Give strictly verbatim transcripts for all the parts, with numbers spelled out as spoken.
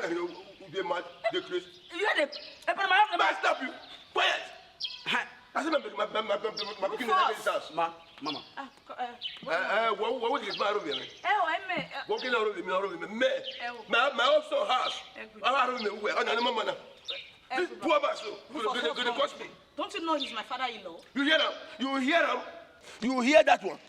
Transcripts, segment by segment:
And you, you dey mad, dey craze. You hear the. Hey, but my I slap you. Quiet. I say my my my my my my pikin dey this house. Ma, mama. Ah, co- uh, what- Eh eh, what what is my room here? Eh, oh, eh, me, eh, What can I room me? Room me. Me. Eh, oh. My my house so harsh. Eh, good. I room me. I don't know mama. Eh, This good. poor bastard. Rufus, They what's they wrong? cost me. Don't you know he's my father-in-law? You hear him? You hear him? You hear that one?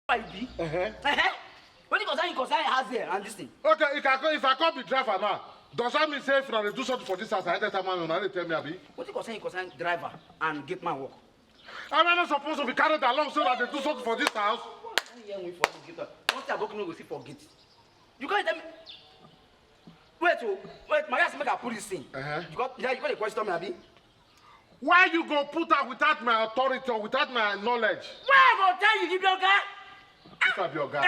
I be. Uh-huh. Uh-huh. What you concern, you concern house there and this thing. Okay, if I come, if I come be driver now, does that mean say if I dey do something for this house, I enter man una dey tell me abi? What you concern, you concern driver and gate man work. Am I not supposed to be carried along so that they do something for this house? Here we for this gift. One thing I go no go see forget. You can't tell me. Wait, oh, wait, my ass make I put this thing. Uh-huh. You got, yeah, you got a question, me, abi? Why you go put am without my authority or without my knowledge? Why I go tell you, you be oga? If I be oga,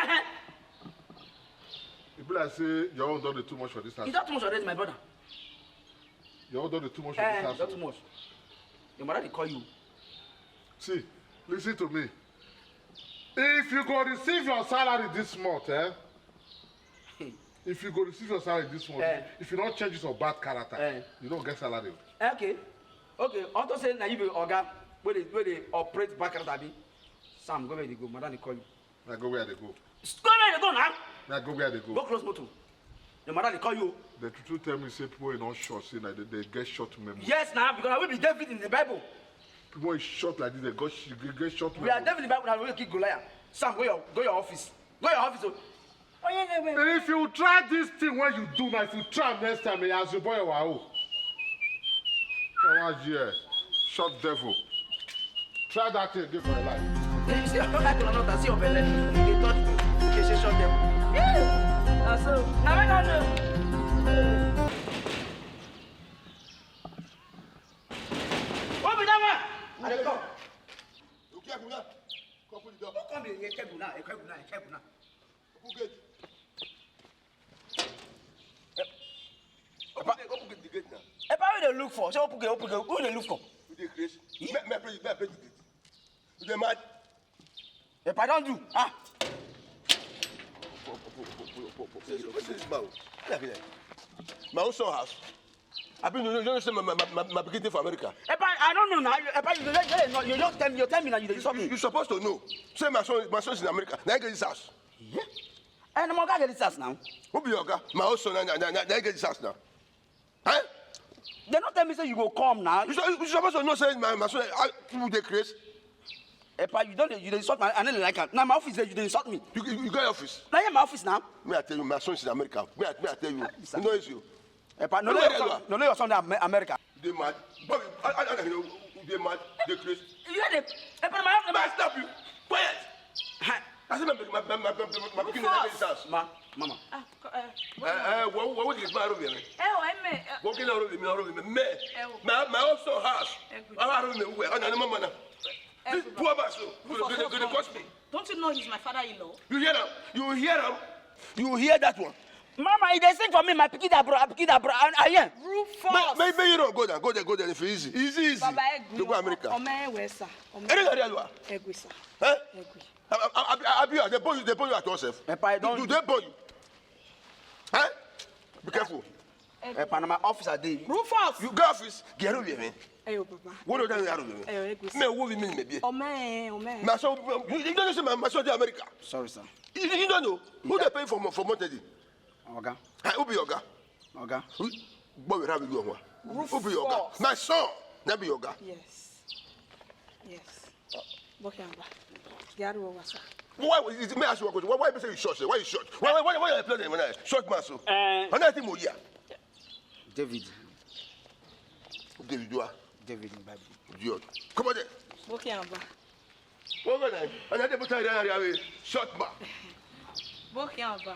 e be like say your own don dey too much for this house. You don too much already, my brother. Your own don dey too much for this Eh, house. you don too much. Your mother dey call you. See, listen to me. If you go receive your salary this month, eh? If you go receive your salary this month, Eh. if you don't change your bad character, Eh. you don't get salary. Eh, okay. Okay, unto say na you be oga wey dey wey dey operate back at abi. Sam, go where you dey go. Madam dey call you. Na go where they go. Go where you dey go now. Na go where they Go go. Close motor. Your mother dey call you. The truth tell me say people in all short say na they, they get short memory. Yes, now because we be David in the Bible. People in short like this, they got sh- they get short We are memory. David in the Bible. Now we kill Goliath. Sam, go your go your office. Go your office. Oh. And if you try this thing when you do now, if you try next time, eh, as you boy, wow. Come on, yeah. Short devil. Try that thing again for your life. You see, I don't like to not see your belly. You dey touch me. You say short devil. Yeah. Na so. Na me don know. What be that one? I dey come. You get me now. Come put the door. Come here, Ekegbu now, Ekegbu now, Ekegbu now. Open gate. Open gate, open gate, the gate now. Epa, who dey look for? Say open gate, open gate. Who dey look for? You dey crazy. Me, me, pay, me, pay the gate. You dey mad? Epa, don't do. Ah. Say, say, say, this man. What be that? My own son house. I been you know say my my my my pikin dey for America. Epa, I don't know now. Epa, you don't you don't you don't tell me. You tell me now. You dey insult You, me. You supposed to know. Say my son, my son is in America. Now I get this house. Yeah. And my oga get this house now. Who be your oga? My own son, now, now, now, now I get this house now. Eh? They don't tell me say you go come now. You, su- you supposed to know say my, my son, I, you dey crazy. Epa, you don't you dey insult me. I don't like am. Now my office there, you dey insult me. You, you, you got your office. Now here my office now. Me, I tell you, my son is in America. Me, I, me, I tell you. Sir. You know it's you. Epa, no, Where let you your are? Son, no, let your son dey Amer- America. You dey mad. But I, I, I, you dey mad. You dey crazy. You dey. Epa, my Man, stop you. Quiet. I say my my my my my my pikin dey this house. Ma, mama. Ah, co- eh, Eh, eh, what what what is my room here? eh, oh, eh, me, eh, What can I room me? Room me. Me. Eh, oh. My my own son house. Eh, good. I room me. Where? I know mama now. Eh, This good. Poor bastard. Rufus, They what's they wrong? Cost me. Don't you know he's my father-in-law? You hear them? You hear them? You hear that one? Mama, you dey sing for me. My pikin dey abroad. My pikin dey abroad. I, I hear. Rufus. Maybe you don't go there. Go there. Go there. If easy, easy, easy. Baba Egwi. To go America. Ọmọ ẹ wẹ sà. Ọmọ Any guy there you are? Egwi sà. Eh? Egwi. Abi abi abi they born you they born you at yourself. Epa, I don't. Do they born you? Eh? Be careful. Epa, na my office I dey. Rufus. You go office. Get rid of me. Ẹ yo, Baba. What do you tell me out of me? Ẹ yo, Egwi sà. Me who be me me be. Ọmọ ẹ, ọmọ ẹ. My son, you, you don't know say my, my son dey America. Sorry, sir. You, you don't know. Who they pay for mo- for monthly? Oga. Eh, who be your guy? Oga. Who? Boy, we have you one. Who be your guy? Rufus. My son. That be your guy. Yes. Yes. Bókè àgbà. Gíárì wọ wá sà. Why is it? May I ask you a question? Why why you say you short? Why you short? Why why why why you play them? Short man so. Eh. Another thing more here. David. David, you are. David in Bible. Idiot. Come on there. Bókè àgbà. What go there? Another people tell you short man. Bókè àgbà.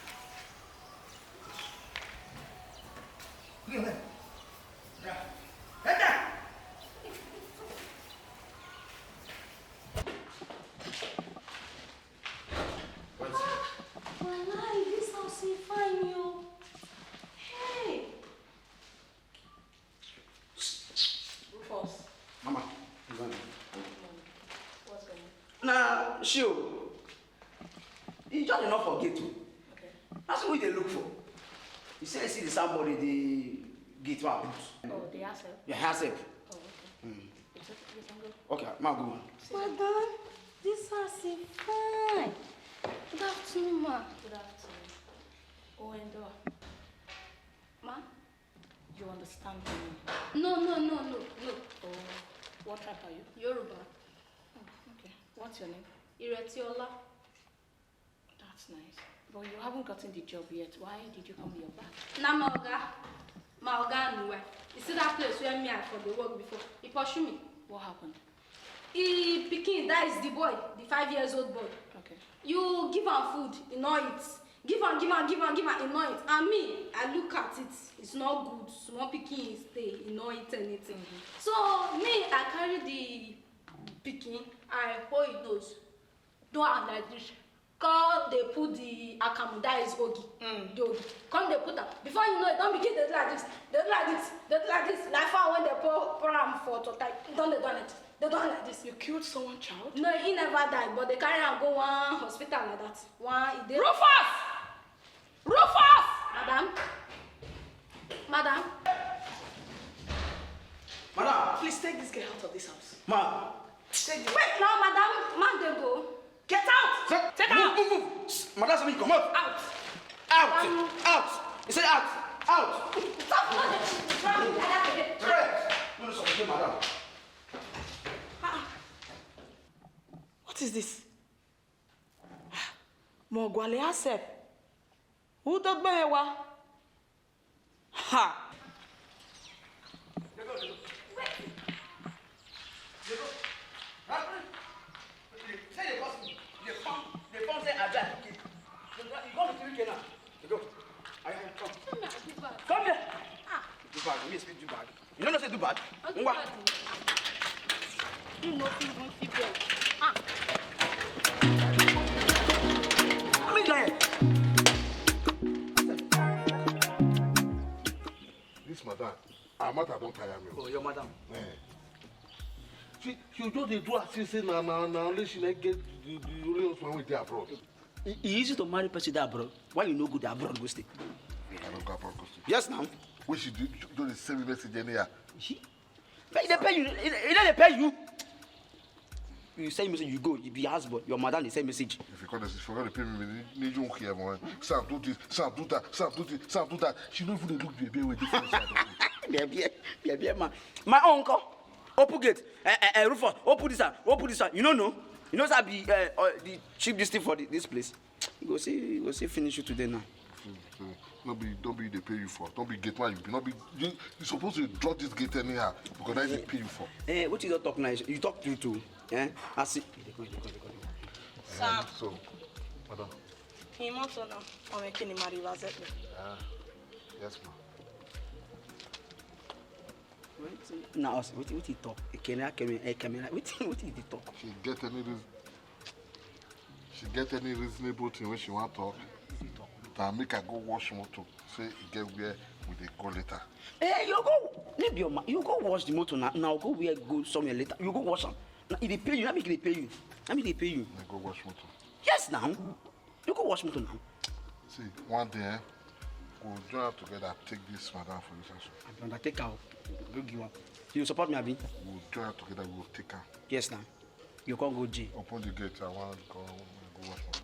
Walai, this house is fine, yo. Hey. Rufus. Mama, good morning. What's going on? Na she o. He just dey knock for gate o. Okay. Na so we dey look for. He say he see the somebody the gate wey I put. Oh, the herself? Yeah, herself. Oh, okay. Mm. It's okay, you can go. Okay, ma go. Madam, this house is fine. Good afternoon, ma. Good afternoon. Go and door. Ma? You understand me? No, no, no, no, no. Oh, what tribe are you? Yoruba. Oh, okay. What's your name? Iretiola. That's nice. But you haven't gotten the job yet. Why did you come here back? Na my oga. My oga and wife. You see that place where me I for the work before? He pursue me. What happened? He pikin, that is the boy, the five years old boy. Okay. You give am food, he no eat. Give am, give am, give am, give am, he no eat. And me, I look at it, it's not good. Small pikin stay, he no eat anything. Mm-hmm. So me, I carry the pikin, I hold him nose. Do am like this. Come dey put the akamu, that is ogi. Mm. The ogi. Come dey put am. Before you know it, don begin dey do like this, dey do like this, dey do like this. Like fowl when dem pour, pour am for water, e don dey do am like this, dey do am like this. You killed someone, child? No, he never die, but they carry am go one hospital like that. One, e dey. Rufus! Rufus! Madam. Madam. Madam. Please take this girl out of this house. Ma. Take this. Wait now, madam. Man dey go. Get out! Sir, take move, out! Move, move! Madam, sir, come out! Out! Out! Um, out! He said out! Out! Stop! Right! No, no, sir, madam. Ah. What is this? Mo gwale asep. Who talk by wa? Ha! Come here. Ah. Do bad. Let me speak do bad. You no know say do bad? Ngwa. You no fit even fit beg. Ah. Come in there. This madam, her matter don tire me. Oh, your madam. Eh. She, she just dey do as if say na, na, na only she na get the, the only husband wey dey abroad. E, e easy to marry person dey abroad. Why you no go dey abroad go stay? I no go abroad go stay. Yes, now. Wey she do, she just dey send me message anyhow. She? But e dey pay you. E, e no dey pay you. You send message, you go. You be house boy. Your madam dey send message. If you call this, if you call the pay me, me, me, you don't care, man. Sam do this, Sam do that, Sam do this, Sam do that. She no even dey look the way wey dey for inside. Baby, baby, man. My uncle, open gate. Eh, eh, eh, Rufus, open this one, open this one. You no know? You know say I be, eh, uh, the chief this thing for the, this place. You go see, you go see finish you today now. Hmm, hmm. No be, no be they pay you for. No be gate man you be. No be you. You supposed to drop this gate anyhow because that they pay you for. Eh, what you don talk now? You talk true too. Eh? I see. Sir. So, madam. He must know. I'm a kini mari vazet. Ah, yes, ma'am. Now, wetin, wetin he talk? Ekene, Ekene, Ekene, wetin, wetin he dey talk? She get any reason? She get any reasonable thing wey she wan talk? Na make I go wash motor. Say e get where we dey go later. Eh, you go, leave your ma-, you go wash the motor now. Now go where go somewhere later. You go wash am. Na e dey pay you. Na make e dey pay you. Na make e dey pay you. I go wash motor. Yes, now. You go wash motor now. See, one day, eh, we'll join up together, take this madam for this house. I be undertaker o. Go give up. You support me, abi? We'll join up together, we'll take her. Yes, now. You can't go jail. Open the gate, I want to go, go wash motor.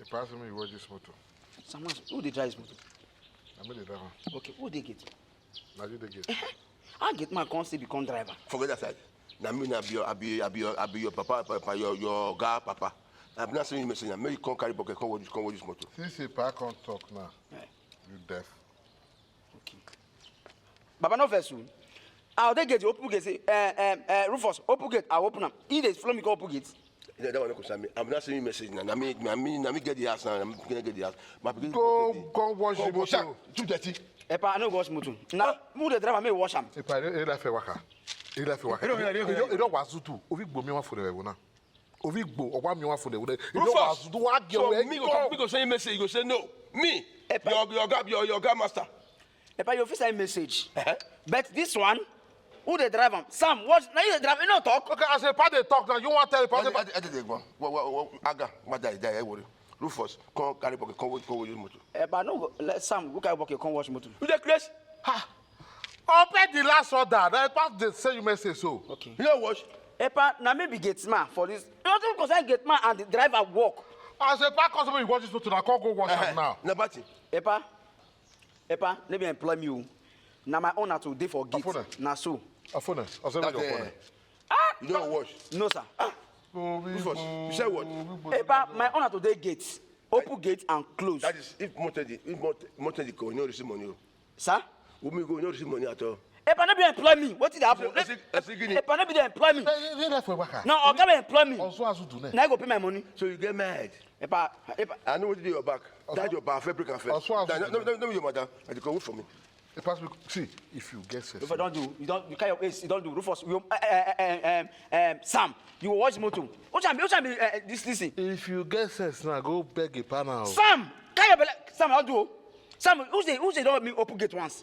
If pass me, you watch this motor. Someone, who dey drive this motor? Na me dey drive am. Okay, who dey gate? Na you dey gate. How gate man come still become driver? Forget that side. Na me na be your, I be, I be your, I be your papa, papa, your, your oga papa. I be not sending you message now. Make you come carry bucket, come watch, come watch this motor. Since you pa come talk now, Eh. you deaf. Okay. Baba no vex o. I dey gate, open gate, say, eh, eh, eh, Rufus, open gate, I open am. He dey follow me go open gate. That, that one no concern me. I be not sending you message now. Na me, na me, na me get the house now. Na me get the house. My pikin Go, get the- go watch Go the wash motor. am. Too dirty. Epa, I no go wash motor. Na who dey drive am, make e wash am? Epa, e dey feel waka. E dey feel waka. E don, e don, e don, E don wazu too. Ovi gbo mi wan fo de wona. Ovi gbo, owa mi wan fo de wona. E don Rufus, wazu do wa ge so we. me go, me go send you message. You go say no. Me, Epa. your, your oga, your, your oga master. Epa, you fit send message. But this one, who dey drive am? Sam, what? Na you dey drive, you no talk. Okay, as a pa dey talk now, you wan tell the person. I dey go. What, what, what, aga, what die, die, worry. Rufus, come carry bucket, come watch, come watch this motor. Epa, no go. Let Sam, who carry bucket, come watch motor. You dey craze? Ha! Open the last order. That pass dey send you message so. Okay. You no watch? Epa, na me be gate man for this. Nothing concern gate man and the driver work. As a pa customer, you watch this motor now. Come go watch am now. Na bad thing. Epa, Epa, no be employ me o. Na my own na to dey for gate. Afuna. Na so. Afuna. Afuna. That, eh, you no watch. No, sir. Rufus, you say what? Epa, my own na to dey gate. Open gate and close. That is if motor dey, if motor, motor dey go, you no receive money o. Sir? Women go, you no receive money at all. Epa, no be employ me. Wetin dey happen? Esi-, Esigini. Epa, no be dey employ me. Hey, hey, hey, for waka. Na oga wey employ me. Also, as you do now. Na you go pay my money. So you get mad. Epa, Epa. I know what dey your back. That your back, fabric and fair. Also, as Nah, you no, do no, no, no, your mother. I dey go wait for me. It pass me. See, if you get sense. Rufus, don't do. You don't. You carry your ace. You don't do. Rufus, you, eh, eh, eh, eh, eh, Sam, you watch motor. Which one be, which one be, eh, eh, this, this thing? If you get sense now, go beg a pa now. Sam, carry your belle. Sam, I don't do. Sam, who say, who say don't me open gate once?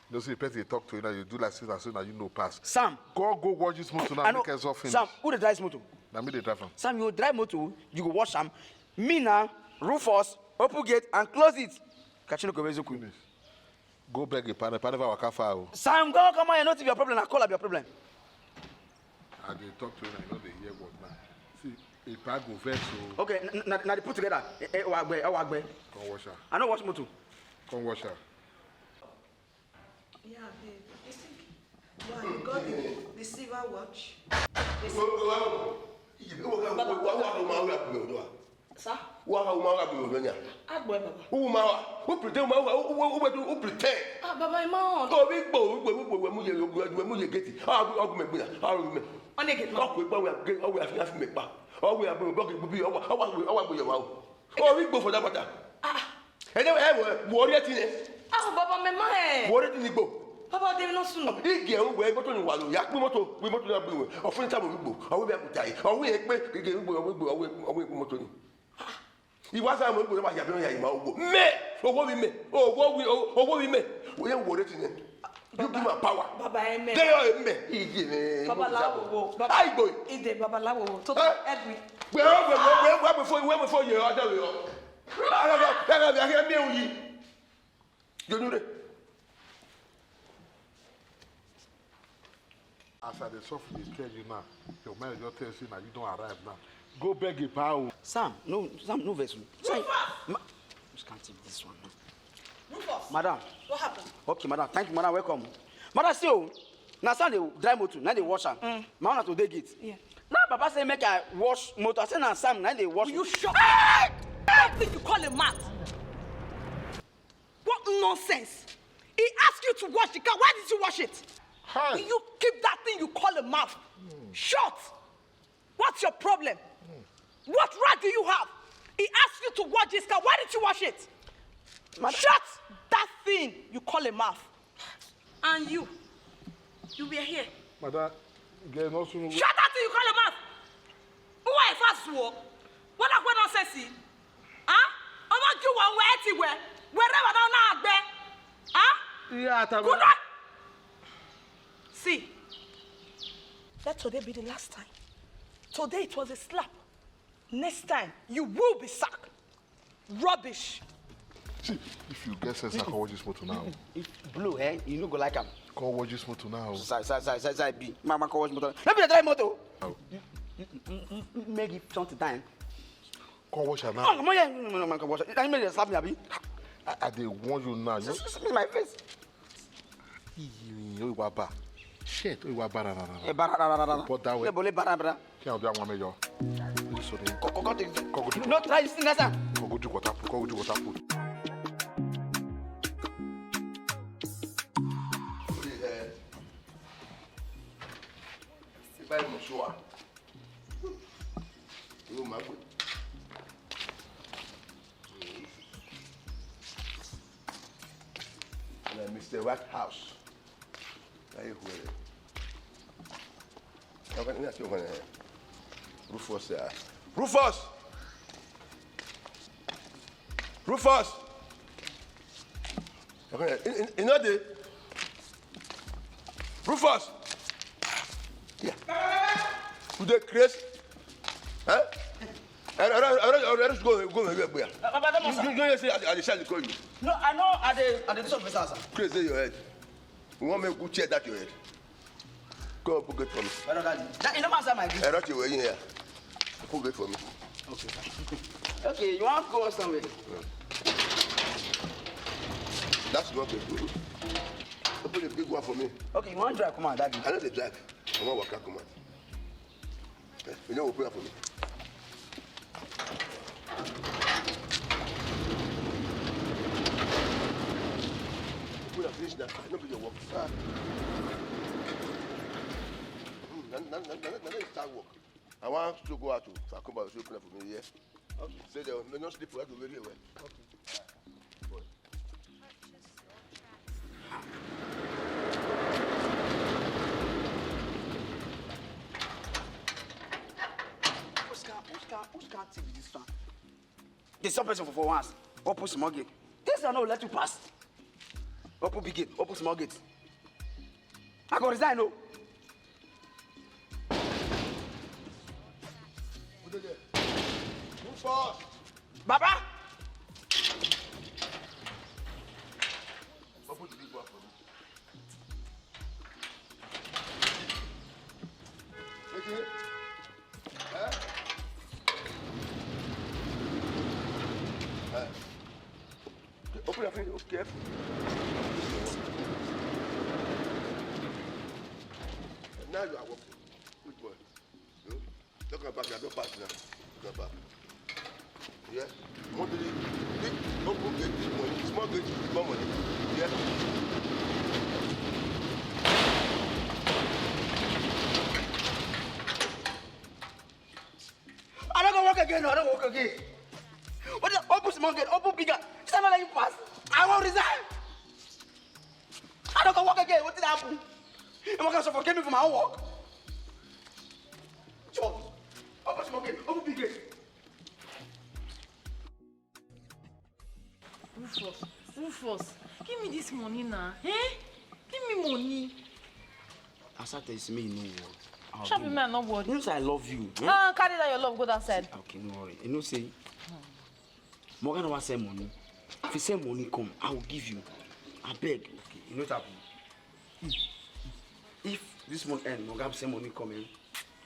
You see, person dey talk to you now, you do like say na so na you know pass. Sam, Go, go watch this motor now, I know. Make us all finish. Sam, who dey drive motor? Na me dey drive am. Sam, you drive motor, you go wash am. Me na Rufus, open gate and close it. Kachino Kobezuku. Finish. Go beg a panel, panel for waka far o. Sam, go come on, you know your problem. I call up your problem. I dey talk to you, I no dey hear word now. See, a pa go vex o. Okay, n- n- na the put together. Eh, eh, wagbe, eh, wagbe. Come wash am. I no wash motor. Come wash am. Yeah, babe. You think? Why? You got the, the silver watch? The si- Baba. Sir? Wa ha uma wa bi odo. Agbo, Baba. Uma wa. Who pretend uma wa? Who who who pretend? Ah, Baba, I'm on. Oh, we go, we go, we go, we mu ye, we mu ye geti. Ah, we go me gbina. Ah, we me. On the gate, Oh, we go we go we afi afi me pa. Oh, we abi bo ki bi. Oh, oh, we oh, we wa. Oh, we go for that matter. Ah. Ene e wo wo ri eti ne. Ah, Baba, me ma eh. Wo ri eti ni gbo. Baba, they will not soon. Ige o we moto ni wa lo. Ya pe moto, we moto na bi we. Ofun ta mo gbo. Owo be akuta yi. Owo e pe ige gbo, owo gbo, owo owo moto ni. Iwa sa mo gbo ma ya be ya ima owo. Me, owo mi me. Owo wi owo wi me. Wo ye wo ri eti ne. You give my power. Baba, amen. Dey your me. Ige me. Baba, lawo wo. Baba, Ai gbo. Ide, Baba, lawo wo. Toto, Eh? every. We we we we we before we before you other we. Ara ga ara ga ya me uyi. You know. As I dey suffer dey tell you now, your mind just tell say na you don arrive now. Go beg a pa o. Sam, no, Sam, no vex. Sam, ma- just can't take this one. Rufus, Madam, what happened? Okay, madam. Thank you, madam. Welcome. Madam, see o. Na Sam dey drive motor, na dey wash am. My own na to dey gate. Yeah. Now Baba say make I wash motor. I say na Sam na dey wash. Will you shut Hey! That thing you call a mouth? What nonsense! He asked you to wash the car. Why did you wash it? Hi. Will you keep that thing you call a mouth? Shut! What's your problem? What right do you have? He asked you to wash this car. Why did you wash it? Shut that thing you call a mouth. And you, you were here. Madam, get no soon. Shut that thing you call a mouth. Who are you first? What are going nonsense? Huh? Ọmọ ju wọn wẹ ẹ ti wẹ wẹrẹ wà náà náà gbẹ. Huh? Yeah, Good luck. See, let today be the last time. Today it was a slap. Next time, you will be sacked. Rubbish. See, if you get sense, I can watch this motor now. If blow, eh, you no go like am. Come watch this motor now. Sai, sai, sai, sai, sai, be. Mama, come watch motor. Let me drive motor. Oh. Make it something time. Come watch am Oh, now. come on, yeah, no, no, no, come watch. I mean, they slap me, abi. I, I dey warn you now. You Just, just miss my face. see, you wa ba. Shit, you wa ba na na na. Eh, ba, ra, ra, ra, ra, ra. But that way. Yeah, bole, ba, ra, ba, ra. Can't do one mayor. This one. Go, go, go, take. Come go do. No, try this thing, sir. Come go do water put. Come go do water put. If I must sure. You ma go. Na Mister White House. Na you go there. Okay, na you go there. Rufus, uh, Rufus! Rufus! Okay, in, in, in that day, Rufus! Yeah. You dey craze? Huh? I, I, I, I, I just go, go, go, go. Baba, don't You, you, you say I, I dey shy to call you. No, I know. I dey, I dey do something, sir. Craze dey your head. You want make good chair that your head? Come open gate for me. Brother, daddy. That, you know, answer my gate. I rush you in here. Open gate for me. Okay, sir. Okay, you want to go somewhere? That's not good. Open the big one for me. Okay, you want to drive? Come on, daddy. I know the drive. I want waka come out. Eh, you know, open am for me. Open am finish now. No be your work. Ah. Mm, na, na, na, na, na, na, you start work. I want to go out to Fakumba. You open am for me, yeah? Okay. Say, they no sleep well, to very well. Okay. Boy. Which kind, which kind, which kind thing be this one? There's some person for, for once. Open small gate. This one no let you pass. Open big gate. Open small gate. I go resign, no. Who dey there? Who for? Baba. Open the gate. Okay. Now you are working. Good boy. Hmm? Talk about that. Don't pass now. Talk about. Yeah. Monthly, big, no go get big money. Small get small money. Yeah. I don't go work again. I don't work again. What the open small gate, open bigger. It's not like you pass. I will resign. I don't go work again. What did happen? You want to forget me for my own work? Chop. Open small gate, open big gate. Rufus, Rufus, give me this money now. Eh? Give me money. As I tell you, me no worry. I'll Shop give me, you. I no worry. You know say I love you. Eh? Ah, carry that your love go that side. Okay, no worry. You know say Morgan wan send money. If you send money come, I will give you. I beg. Okay, you know what happen? If, if this month end, Morgan send money come in,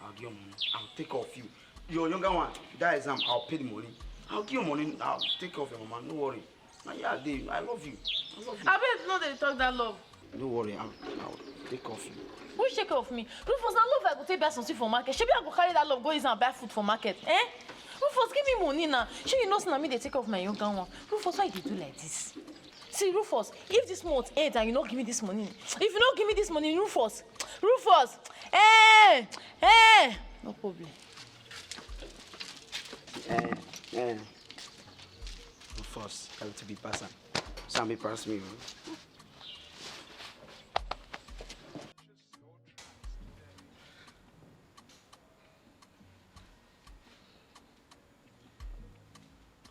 I'll give you money. I'll take care of you. Your younger one, that exam, I'll pay the money. I'll give you money. I'll take care of your mama. No worry. Now, yeah, I dey. I love you. I love you. Abeg, no dey talk that love. No worry. I'll, I'll take care of you. Which take care of me? Rufus, na love I go take buy something for market. Shebi I go carry that love go use am buy food for market. Eh? Rufus, give me money now. Shey you know say na me dey take care of my younger one? Rufus, why you dey do like this? See, Rufus, if this month end and you no give me this money, if you no give me this money, Rufus, Rufus, eh, eh, no problem. Eh, eh. Rufus, everything be pass am. Sammy pass me.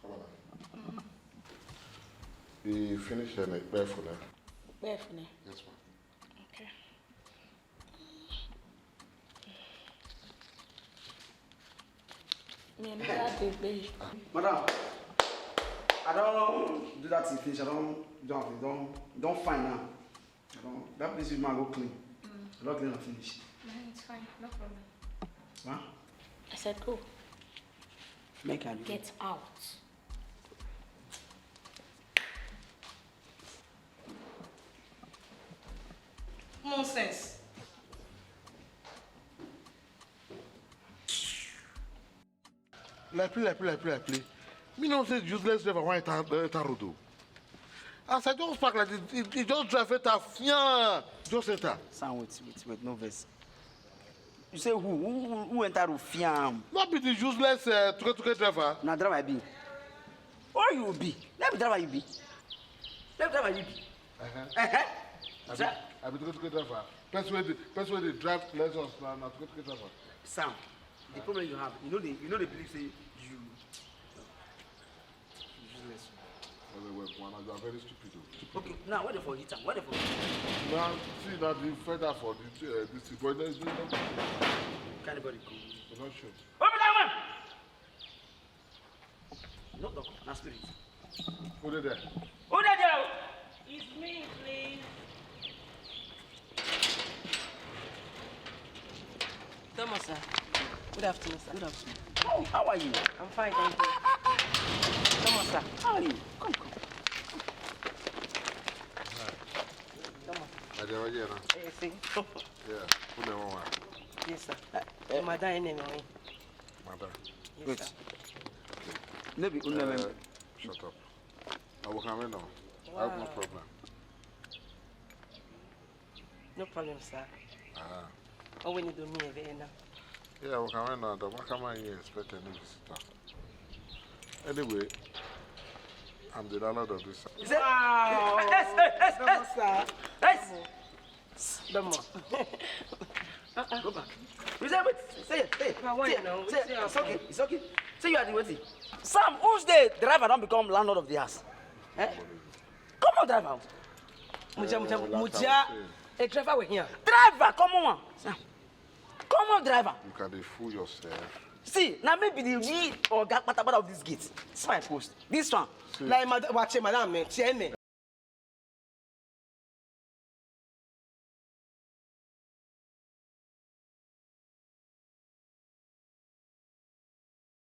Oh. Come on. We finish and prepare for now. Prepare for now. Yes, ma'am. Okay. Me, I never dey pay. Madam, I don't do that thing finish. I don't, don't, don't, don't find now. I don't, that place with man go clean. Mm. I don't clean and finish. Mm, it's fine, no problem. Huh? I said go. Make I do. Get out. Nonsense. Like play, like play, like play, like play. Me no say useless driver wan enter, enter road o. As I just park like this, he, he just drive enter, fian, just enter. Sam, wait, wait, wait, no vex. You say who? Who, who, who enter road, fian? No be the useless, uh, tuke tuke driver. Na driver I be. Who you be? Na be driver you be. Na be driver you be. Uh-huh. Uh-huh. I be, I be tuke tuke driver. Person wey dey, person wey dey drive Lexus na, na tuke tuke driver. Sam, the problem you have, you know the, you know the believe say you useless. Well, well, well, you are very stupid o. Stupid. Okay, now what the for hit am? What the for? Now, see, now the feather for the, uh, this thing, but there's no. Can anybody go? I'm not sure. Open that one! No talk, na spirit. Who dey there? Who dey there? It's me, please. Thomas, sir. Good afternoon, sir. Good afternoon. Oh, how are you? I'm fine, thank you. Thomas, sir. How are you? Come, come. Thomas. Are they over here now? Eh, see. Yeah, who they want? Yes, sir. Eh, madam, enemy. Madam. Yes, sir. No be una. Uh, shut up. I will come in now. I have no problem. No problem, sir. Ah. All we need to me very now. Yeah, I will come in now. Don't come in here expect any visitor. Anyway, I'm the landlord of this house. Wow. Yes, yes, yes, yes. Yes. Domo. Go back. You say wait. Say, say, say, say, it's okay. It's okay. Say you are the waiting. Sam, who's the driver don't become landlord of the house? Eh? Come on, driver. Muja, muja, muja. A driver we here. Driver, come on. Sam. Come on, driver. You can dey fool yourself. See, now maybe the real oga patapata of this gate. See my post. This one. See. Like, madam, watch it, madam, man. See me.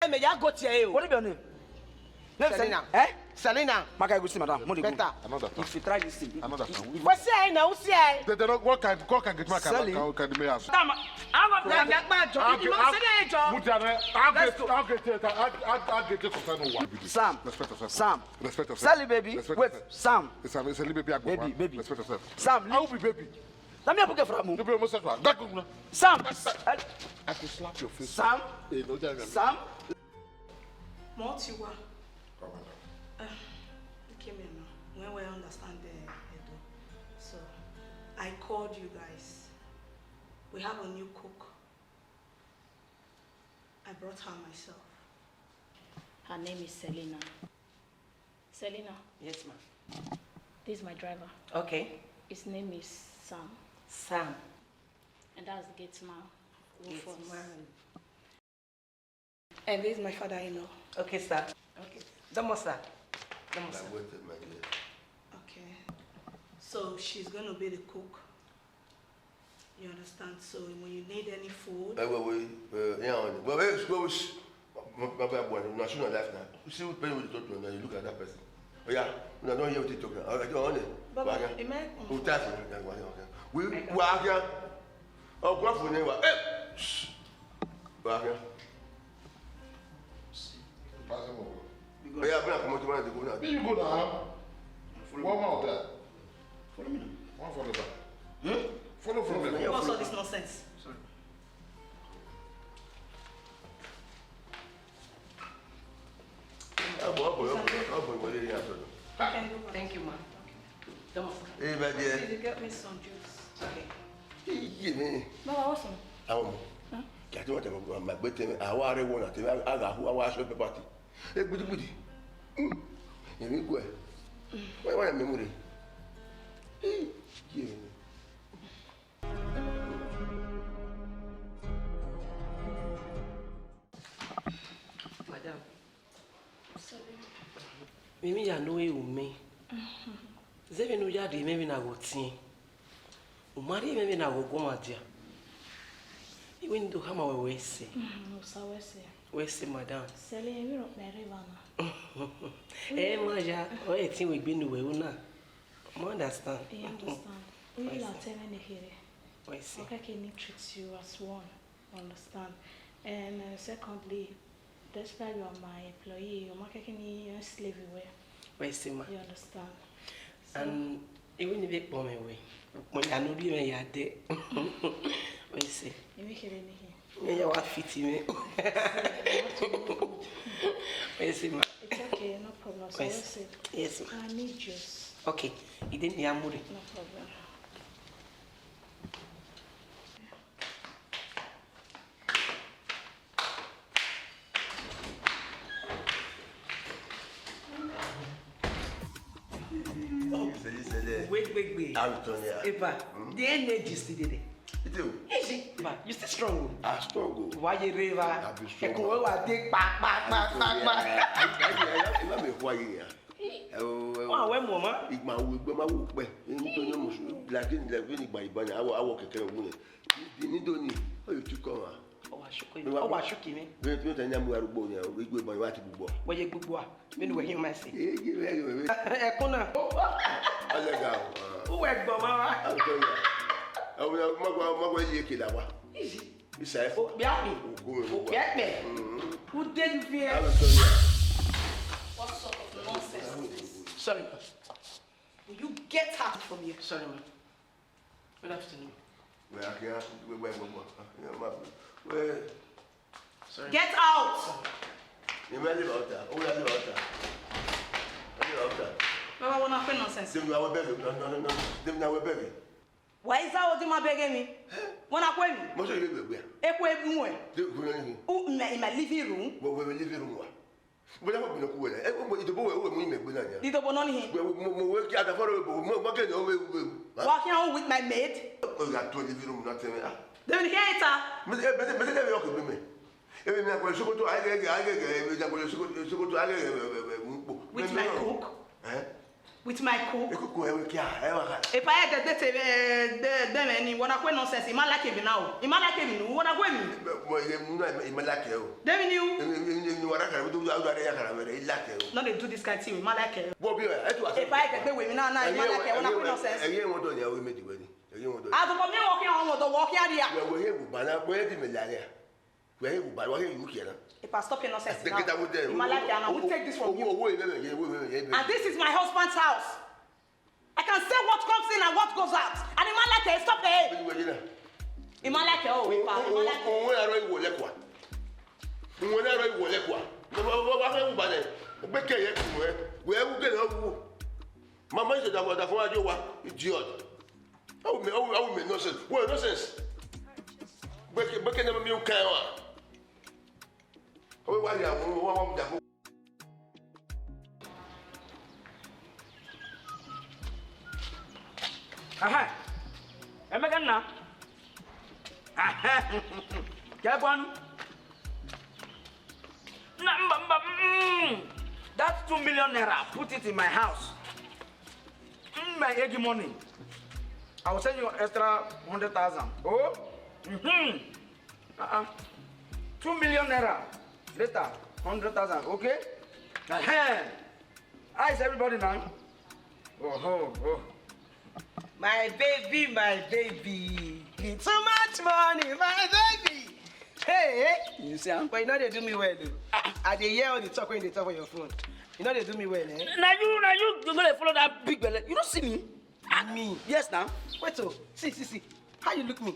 Hey, may I go to you? What is your name? Selina. Eh? Selina. Maka egusi, madam. Mo dey go. Better. Another time. If you try this thing, another time. What's here now? What's here? They, they don't, what can, what can get my Sally. Can, can, can, can, Tama, I want to get my job. I'll get, I'll get, I'll get, I'll get, I'll get, I'll get, Sam. Respect yourself. Sam. Respect yourself. Sally, baby. Respect yourself. Sam. It's a, it's a little baby. Baby, baby. Respect yourself. Sam. I will be baby. Let me put it from you. You be homosexual. That good now. Sam. I, I can slap your face. Sam. Hey, no, Sam. Motiwa. Come on now. Uh, okay, me now. When we understand the Edo. So, I called you guys. We have a new cook. I brought her myself. Her name is Selena. Selena. Yes, ma'am. This is my driver. Okay. His name is Sam. Sam. And that's the gate man. Gate man. And this is my father-in-law. Okay, sir. Okay. Domo, sir. Domo, sir. Like waiting, my dear. Okay. So she's going to be the cook. You understand? So when you need any food. Eh, wait, wait, eh, yeah, on it. Well, wait, wait, wait. My, my, my boy, no, she not life now. You see what person with the talk to now, you look at that person. Oh, yeah, una don hear wetin talk now. I don't want it. Baba, Waka. Am I? Who tell you? Waka, waka, waka. We, Waka. Oh, go for name. Eh! Shh. Waka. Pass him over. Oh, yeah, bring her comot, man, dey go now. There you go now. Follow me. One more of that. Follow me now. One follow back. Hmm? Follow from there. What's all this nonsense? Sorry. Thank you, ma. Come on. Hey, my dear. Please, you get me some juice. Okay. Hey, yeah, man. Baba, what's up? Àwọn ọmọ. Huh? Kí a ti wọ́n tẹ̀ mọ́, màá gbé tẹ̀mí, àwa arẹ wọn àti àwa aṣọ pẹ́pàtì. Ẹ gbìdìgbìdì. Èmi gbọ́ ẹ̀. Wọ́n wọ́n yà mí mú rè. Hey, yeah, man. Madam. Sorry. Mimi ya no e ume. Zeve no ya de me na go tin. Umari me na go go ma dia. Iwe ndo hama we wese. Mm, usa wese. Wese, madam. Sele mi ro mere bana. Eh, ma ya, o e tin we gbe nu we una. Mo understand. I understand. We la tell me here. Wese. Okay, can you treat you as one? Understand. And, uh, secondly, despite you are my employee, you're marketing me, you're a slave, you were. Wese, ma. You understand? So, and even if it bomb away, when I know you may are there. Wese. You make it in here. Me, you are fitting me. Wese, ma. It's okay, no problem. So, Wese. Wese. Yes, ma. I need juice. Okay. You didn't hear Muri. No problem. Wait, wait, wait. How you turn here? Eva, the energy still dey there. You do? Easy, Eva, you still strong. I strong. Why you, Eva? I be strong. Eko wa dey pa, pa, pa, pa, pa. Ẹ wá mi fún ayé yẹn. Ẹ wo, ẹ wo. Wọ́n àwẹ̀ mọ̀ mọ́. Ìgbà wo, ìgbà máa wò pẹ́. Nítorí mo sùn, like, like, ìgbà ìgbà ni àwọ̀, àwọ̀ kẹ̀kẹ́ ògùn yẹn. Nítorí, ó yẹ kí kọ́ wa. Ó wá ṣókè mi. Ó wá ṣókè mi. Bẹ́ẹ̀ tí wọ́n ti ní amúra arúgbó ni, arúgbó ìbọn ìwà àti gbogbo. Wọ́n yẹ gbogbo wa. Mẹ́nu wẹ̀ yín máa ṣe. Ẹ̀kún náà. Ọlẹ́gà o. Ó wẹ̀ gbọ̀n máa wá. Àwọn tó ń yà. Àwọn ọmọ ọmọ ọmọ yìí kìlà wa. Ìsà ẹ̀fọ́. Òpè àpè. Òpè àpè. Who dare you fear? Àwọn tó ń yà. What sort of nonsense is this? Sorry, boss. Will you get out from here? Sorry, ma'am. Good afternoon. Well, I can't. Wait, wait, wait, wait. Yeah, my, wait. Sorry. Get out! You may leave out there. Oh, yeah, leave out there. Leave out there. Baba, wanna pay nonsense. Dem na we beg. No, no, no, no. Dem na we beg. Why is that what you begging me? Wanna pay me? Mo sọ yìí bẹ̀rẹ̀. Ẹ kú ebi wọn. Dem kú lẹ́yìn. Who, in my, in my living room? Wọ́n wọ́n living room wa. Bóyá mo bìnrin kú wẹ̀lẹ̀. Ẹ mo ìdìbò wẹ̀ wẹ̀ mú ìmẹ̀ gbé náà yẹn. Ìdìbò náà nìyẹn. Wẹ̀ mo mo wẹ̀ kí adafọ́rọ̀ wẹ̀ bò mo mo kẹ́ ní ọwọ́ wẹ̀. Wà á kí àwọn with my maid. Ó yà tó living room náà tẹ́lẹ̀. Ah. Dem dey hear it, ah. Mese, mese, mese, dem yọ kebe me. Ebe mi akọ sokoto agege agege, ebe mi akọ sokoto sokoto agege, ebe ebe ebe nkpo. With my cook? Eh? With my cook. Ekuku ewe kia, ewa ka. Epa e de de te de de me ni wona kwe nonsense. Ima like me now. Ima like me no. Wona kwe me. Mo ye mu na ima like e o. De me ni u. Ni wona ka do do do ya ka na me like e o. No dey do this kind thing. Ima like e. Bo bi e tu ase. Epa e de de we me na na ima like e wona kwe nonsense. Eye won do ni awe me di we ni. Eye won do. Ato ko mi wo ki on wo do wo ki adia. We we ye bu bana we di me la ya. Where you buy? Where you look here now? If I stop your nonsense now, Imala can, I will take this from you. And this is my husband's house. I can say what comes in and what goes out. And Imala can stop there. Imala can, oh, Ipa, Imala can. Onwe aro iwo lekwa. Onwe aro iwo lekwa. Wa wa wa wa ba le. Gbeke ye ku we. We wu ge lo wu. Mama ise da da fun ajo wa. Idiot. How me, how, how me nonsense? What nonsense? Beke beke na mi o kan wa. How wa ya wo wa wa da ko. Aha. Emeka nna. Aha. Ke kwanu. Na mba mba. Mm. That two million naira, put it in my house. Mm, my egg money. I will send you extra hundred thousand. Oh? Mm-hmm. Uh-uh. Two million naira. Later, hundred thousand. Okay? Uh-huh. How is everybody now? Oh, oh, oh. My baby, my baby. Too much money, my baby. Hey, you see, huh? But you know they do me well, though. I dey hear all the talk when they talk on your phone. You know they do me well, eh? Now you, now you, you gonna follow that big belly. You don't see me? Me? Yes, now. Wait, oh, see, see, see. How you look me?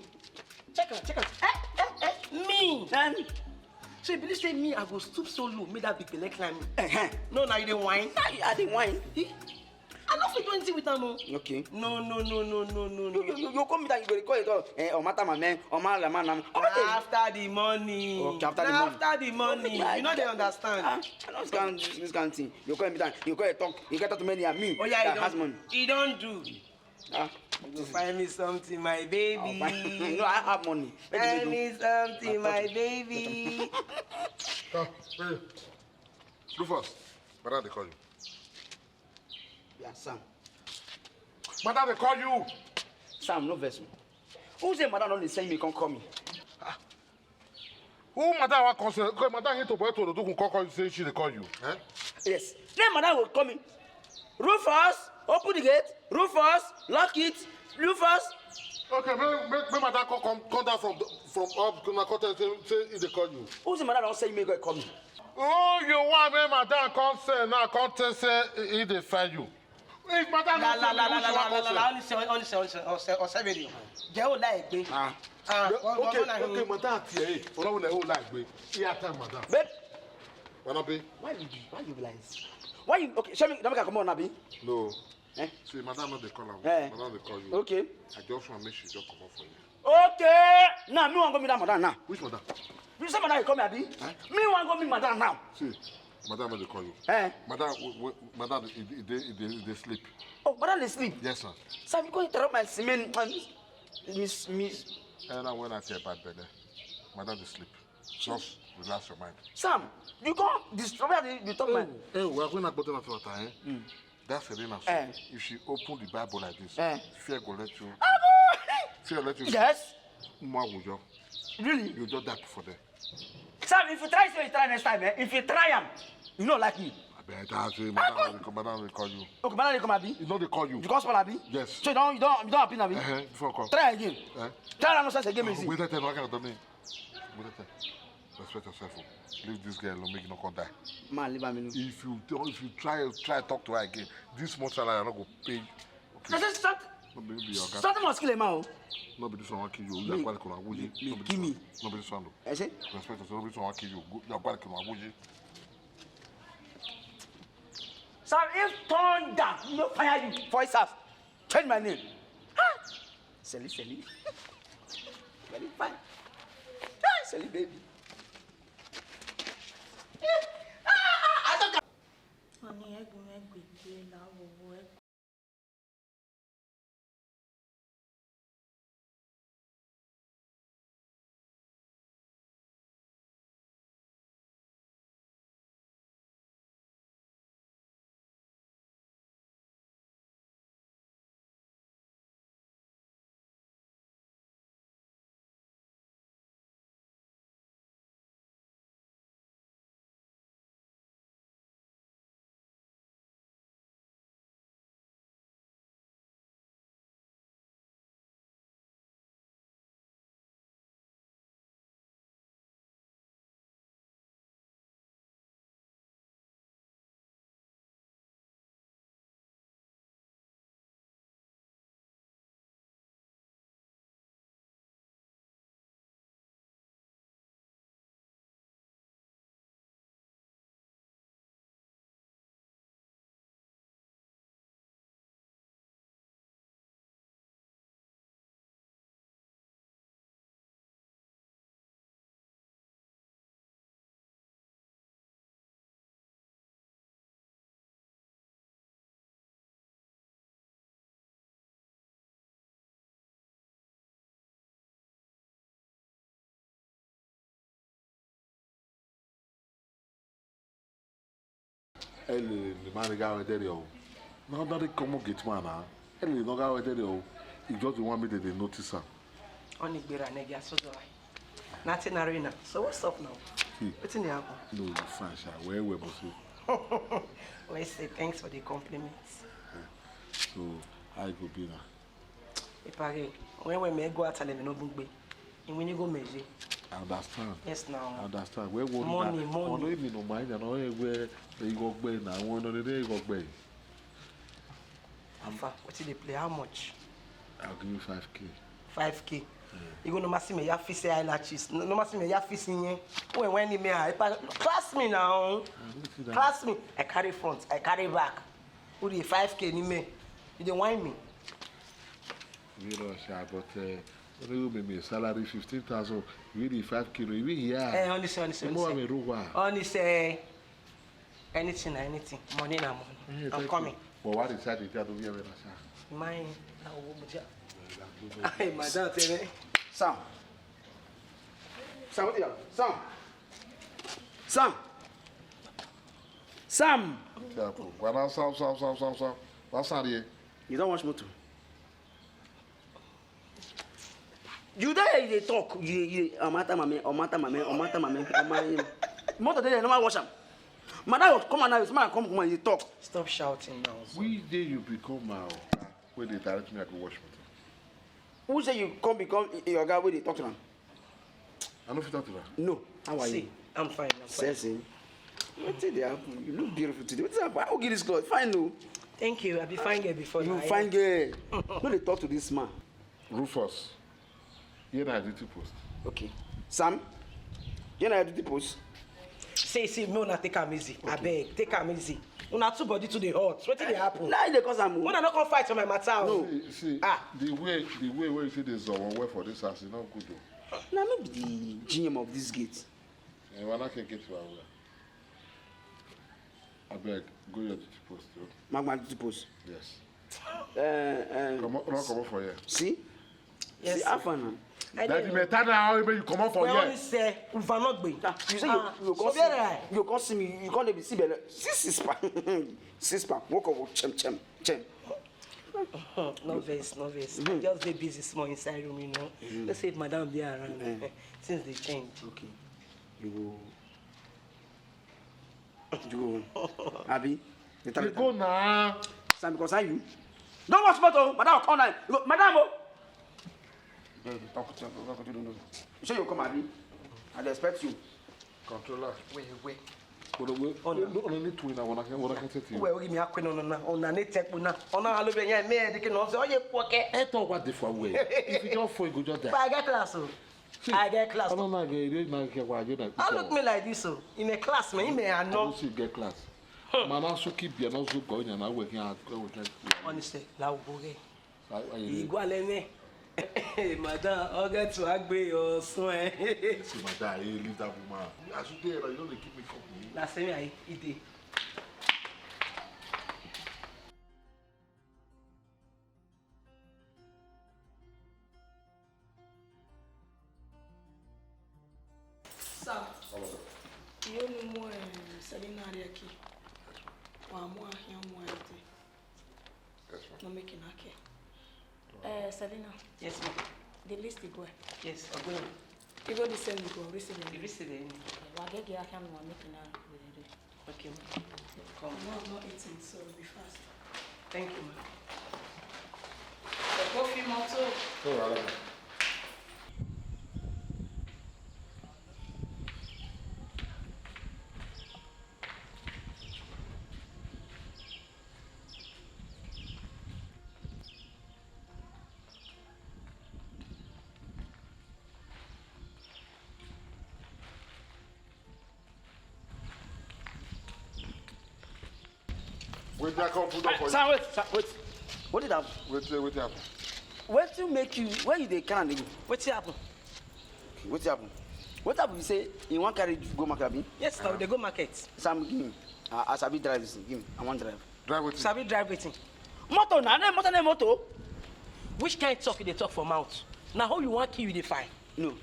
Check out, check out. Eh, eh, eh, me. And so you believe say me, I go stoop so low, make that big belly climb me. Uh-huh. No, now you dey wine. Now you are the wine. I no fit do anything with am o. Okay. No, no, no, no, no, no, no. You, you, you, you come with am, you go dey call it all. Eh, oh, matter my man, oh, my man, I'm. After the money. Okay, after the money. After the money. You know they understand. Ah, I don't understand this, this kind of thing. You call me that. You call it talk. You get talk to many and me. Oh yeah, that has money. He don't do. Ah. You find me something, my baby. Oh, fine. No, I have money. Find me something, my baby. Ah, hey. Rufus, brother, they call you. Yeah, Sam. Madam, they call you. Sam, no vex me. Who say madam don dey send me come call me? Who madam wa come say? Okay, madam here to boy to do come call you say she dey call you. Eh? Yes. Then madam go call me. Rufus, open the gate. Rufus, lock it. Rufus. Okay, make make make madam come come come down from the, from up na come tell say say he dey call you. Who say madam don send me go call me? Who you want make madam come say now come tell say he dey find you? If madam no tell me who she wan come say. Only say only say only say only say only say only say very. Jẹ́ o láì gbé. Ah. Ah, okay, okay, madam ti ẹ. Ọlọ́run lẹ o láì gbé. Iya ta madam. Babe. Wanabe. Why you be why you be like this? Why you okay? Show me. Don't make I come on, Abi. No. Eh? See, madam no dey call am. Eh. Madam dey call you. Okay. I just wan make she just comot for you. Okay. Now me wan go meet that madam now. Which madam? You say madam you call me, Abi? Eh? Me wan go meet madam now. See, madam no dey call you. Eh? Madam, w- w- madam, e dey- e dey e dey e dey sleep. Oh, madam dey sleep. Yes, sir. Sir, you go interrupt my semen. Um, miss, miss. And now when I tell bad belle, madam dey sleep. Just relax your mind. Sam, you go disturb me. You talk my. Hey, we are going to put that water, eh? That Serena, so eh. If she open the Bible like this, eh. Fear go let you. Fear let you. Yes. Mwa wujo. Really? You just die for there. Sam, if you try, say you try next time, eh? If you try am, you no like me. I bet I say, madam, will come, madam will call you. Okay, madam will come, Abi. You know they call you. You call Abi? Yes. So you don't, you don't, you don't happy, Abi? Uh-huh. Before call. Try again. Eh? Try that nonsense again, oh, me see. Wait, tell me, what kind of me? Wait, tell. Respect yourself. Oh. Leave this girl alone, make you no come die. Man, leave her alone. If you don't, if you try try talk to her again, this much salary I no go pay you. Okay. I said start. No be be your guy. Something must kill a man. Oh. No be this one wan kill you. You are quite gonna wound you. Me, me, give me. No be this one. I say. Respect yourself. No be this one wan kill you. You are quite gonna wound you. Sir, if thunder no fire you for itself, change my name. Huh? Sally, Sally. Very fine. Hi, Sally baby. Ani egwu egwu ekele na awụwụ egwu. Ele ni ma ni ga wetere o. Na ordinary common gate man na. Ele no ga wetere o. He just dey want me to dey notice am. Onigbera negi asodora. Nothing arena. So what's up now? See. Wetin dey happen? No, you fine sha. Well, well, but so. Well, say thanks for the compliments. So, how e go be now? Ipare, when we may go out and no bungbe. In when you go measure. I understand. Yes, now. I understand. Where what Money, money. Ono emi no mind, I know where they go gbe na. One on the day go gbe. Afa, what did they play? How much? I'll give you five K. Five K. You go no massime ya fise eyelashes. No massime ya fise yen. When when me I class me now. Class me. I carry front, I carry back. Who the five K ni me? You dey whine me. You know, sha, but uh, when you make me salary fifteen thousand, you need five kilo, you need here. Eh, honestly, honestly, You know what I honestly. mean, Ruwa? Honestly, anything na anything. Money na money. Eh, I'm thank coming. You. But why the side you tell me, sha? Mine, na wo mo ja. Hey, madam, tell me. Sam. Sam, what do you have? Sam. Sam. Sam. Wetin happen? Why not Sam, Sam, Sam, Sam, Sam? What's that here? You don't watch motor. You there, you dey talk. You, you, Omata mame, Omata mame, Omata mame, Omata. Motor dey there, no man watch am. Madam, come on now, this man come, come on, you talk. Stop shouting now. Which day you become my oga wey dey direct me, I go watch motor. Who say you come become your guy wey dey talk to am? I no fit talk to am. No. How are See, you? I'm fine. I'm fine. Sexy. Wetin dey happen? You look beautiful today. Wetin happen? How get this cloth? Fine, no. Thank you. I be fine girl before You now. fine girl. No dey talk to this man. Rufus, here na duty post. Okay. Sam, here na duty post. See, see, me una take am easy. Okay. Abeg, take am easy. Una two body too dey hot. Wetin dey happen? Na you dey cause am o. Una no come fight for my matter o. No. See, see, Ah. the way, the way wey you take dey zoro well for this house, e no good o. Na me be the G M of this gate. Eh, why not get it well? Abeg, go your duty post o. Magma duty post. Yes. Eh, eh, Comot, no comot for here. See? Yes, See, sir. How far now? I Daddy, don't know. me tell her how you comot for Well, here. only say, Uvanogbe. Ah, you say you, Ah, you can't so where see, I? you can't see me, you can't even see Belle. See, six pack. Six pack. Walk over, chem, chem, chem. No vex, no vex. I Mm-hmm. just dey busy small inside room, you know. Mm-hmm. Let's say if madam dey around, Mm. things dey change. Okay. You go. You go. Abi. You tell You me go time. now. Sam, because I you. Don't watch motor. Madam, come now. You go, Madam, oh. Babe, talk to you. Talk to you. You say you come, Abi. I dey expect you. Controller. Wait, wait. But we Oh, no. no, only two in our one. I can't, one I can't say to you. Wait, give me a quick no, no, no. Oh, no, need tech, no. Oh, no, I'll be here. Me, they can also. Oh, you poke. I talk what the fuck way. If you don't fall, you go just die. But I get class, oh. See, I get class. I don't know, I get, I get, I get, I How look me like this, oh? In a class, man, in a I I know. don't see you get class. Man, I should keep you, not so going and I work out. Honestly, la wo go. Igwaleme. Madam, I'll get to Agbe or somewhere. See, madam, you leave that woman. As you there, you don't keep me company. Na same I eat it. Sir, Hello, sir. You know more, eh, Selina Ariaki. Wa mo ahia mo ete. Yes, ma'am. No make it okay. Eh, Selina. Yes, ma'am. The list you go. Yes, I'm going. You go the same you go, receive it. You receive it. Wa get get ahia mo make it na. Okay, ma'am. Come. No, I'm not eating, so be fast. Thank you, ma'am. The coffee, ma'am, too. No wahala, ma'am. Wait, I come put up for you. Sir, wait, sir, wait. What did happen? Wait, wait, wait, happen. Wetin make you, where you dey carry am dey go? Wetin happen? Wetin happen? Wetin happen be say you wan carry go market, abi? Yes, sir, we dey go market. Sam, give me. I, I sabi drive this thing. Give me. I wan drive. Drive wetin? Sabi drive wetin? Motor na, na motor, na motor. Which kind talk you dey talk for mouth? Na who you wan kill you dey find? No.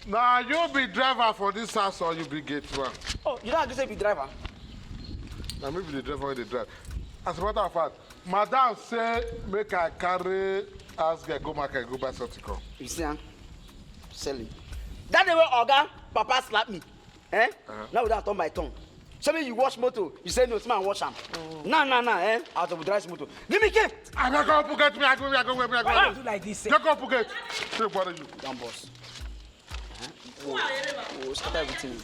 Na you be driver for this house or you be gate man? Oh, you don agree say you be driver? Na me be the driver wey dey drive. As a matter of fact, madam say make I carry house girl go market go buy something come. You see am? Sell it. That day wey oga papa slap me, eh? Uh-huh. Now we don turn by turn. Say me you wash motor, you say no, see man wash am. Now, now, now, eh? Out of drive motor. Give me key. I no go open gate, me I go, me I go, me I go. Why you do like this, eh? Just go open gate. Say bother you. Don boss. Who are you? Oh, scatter everything.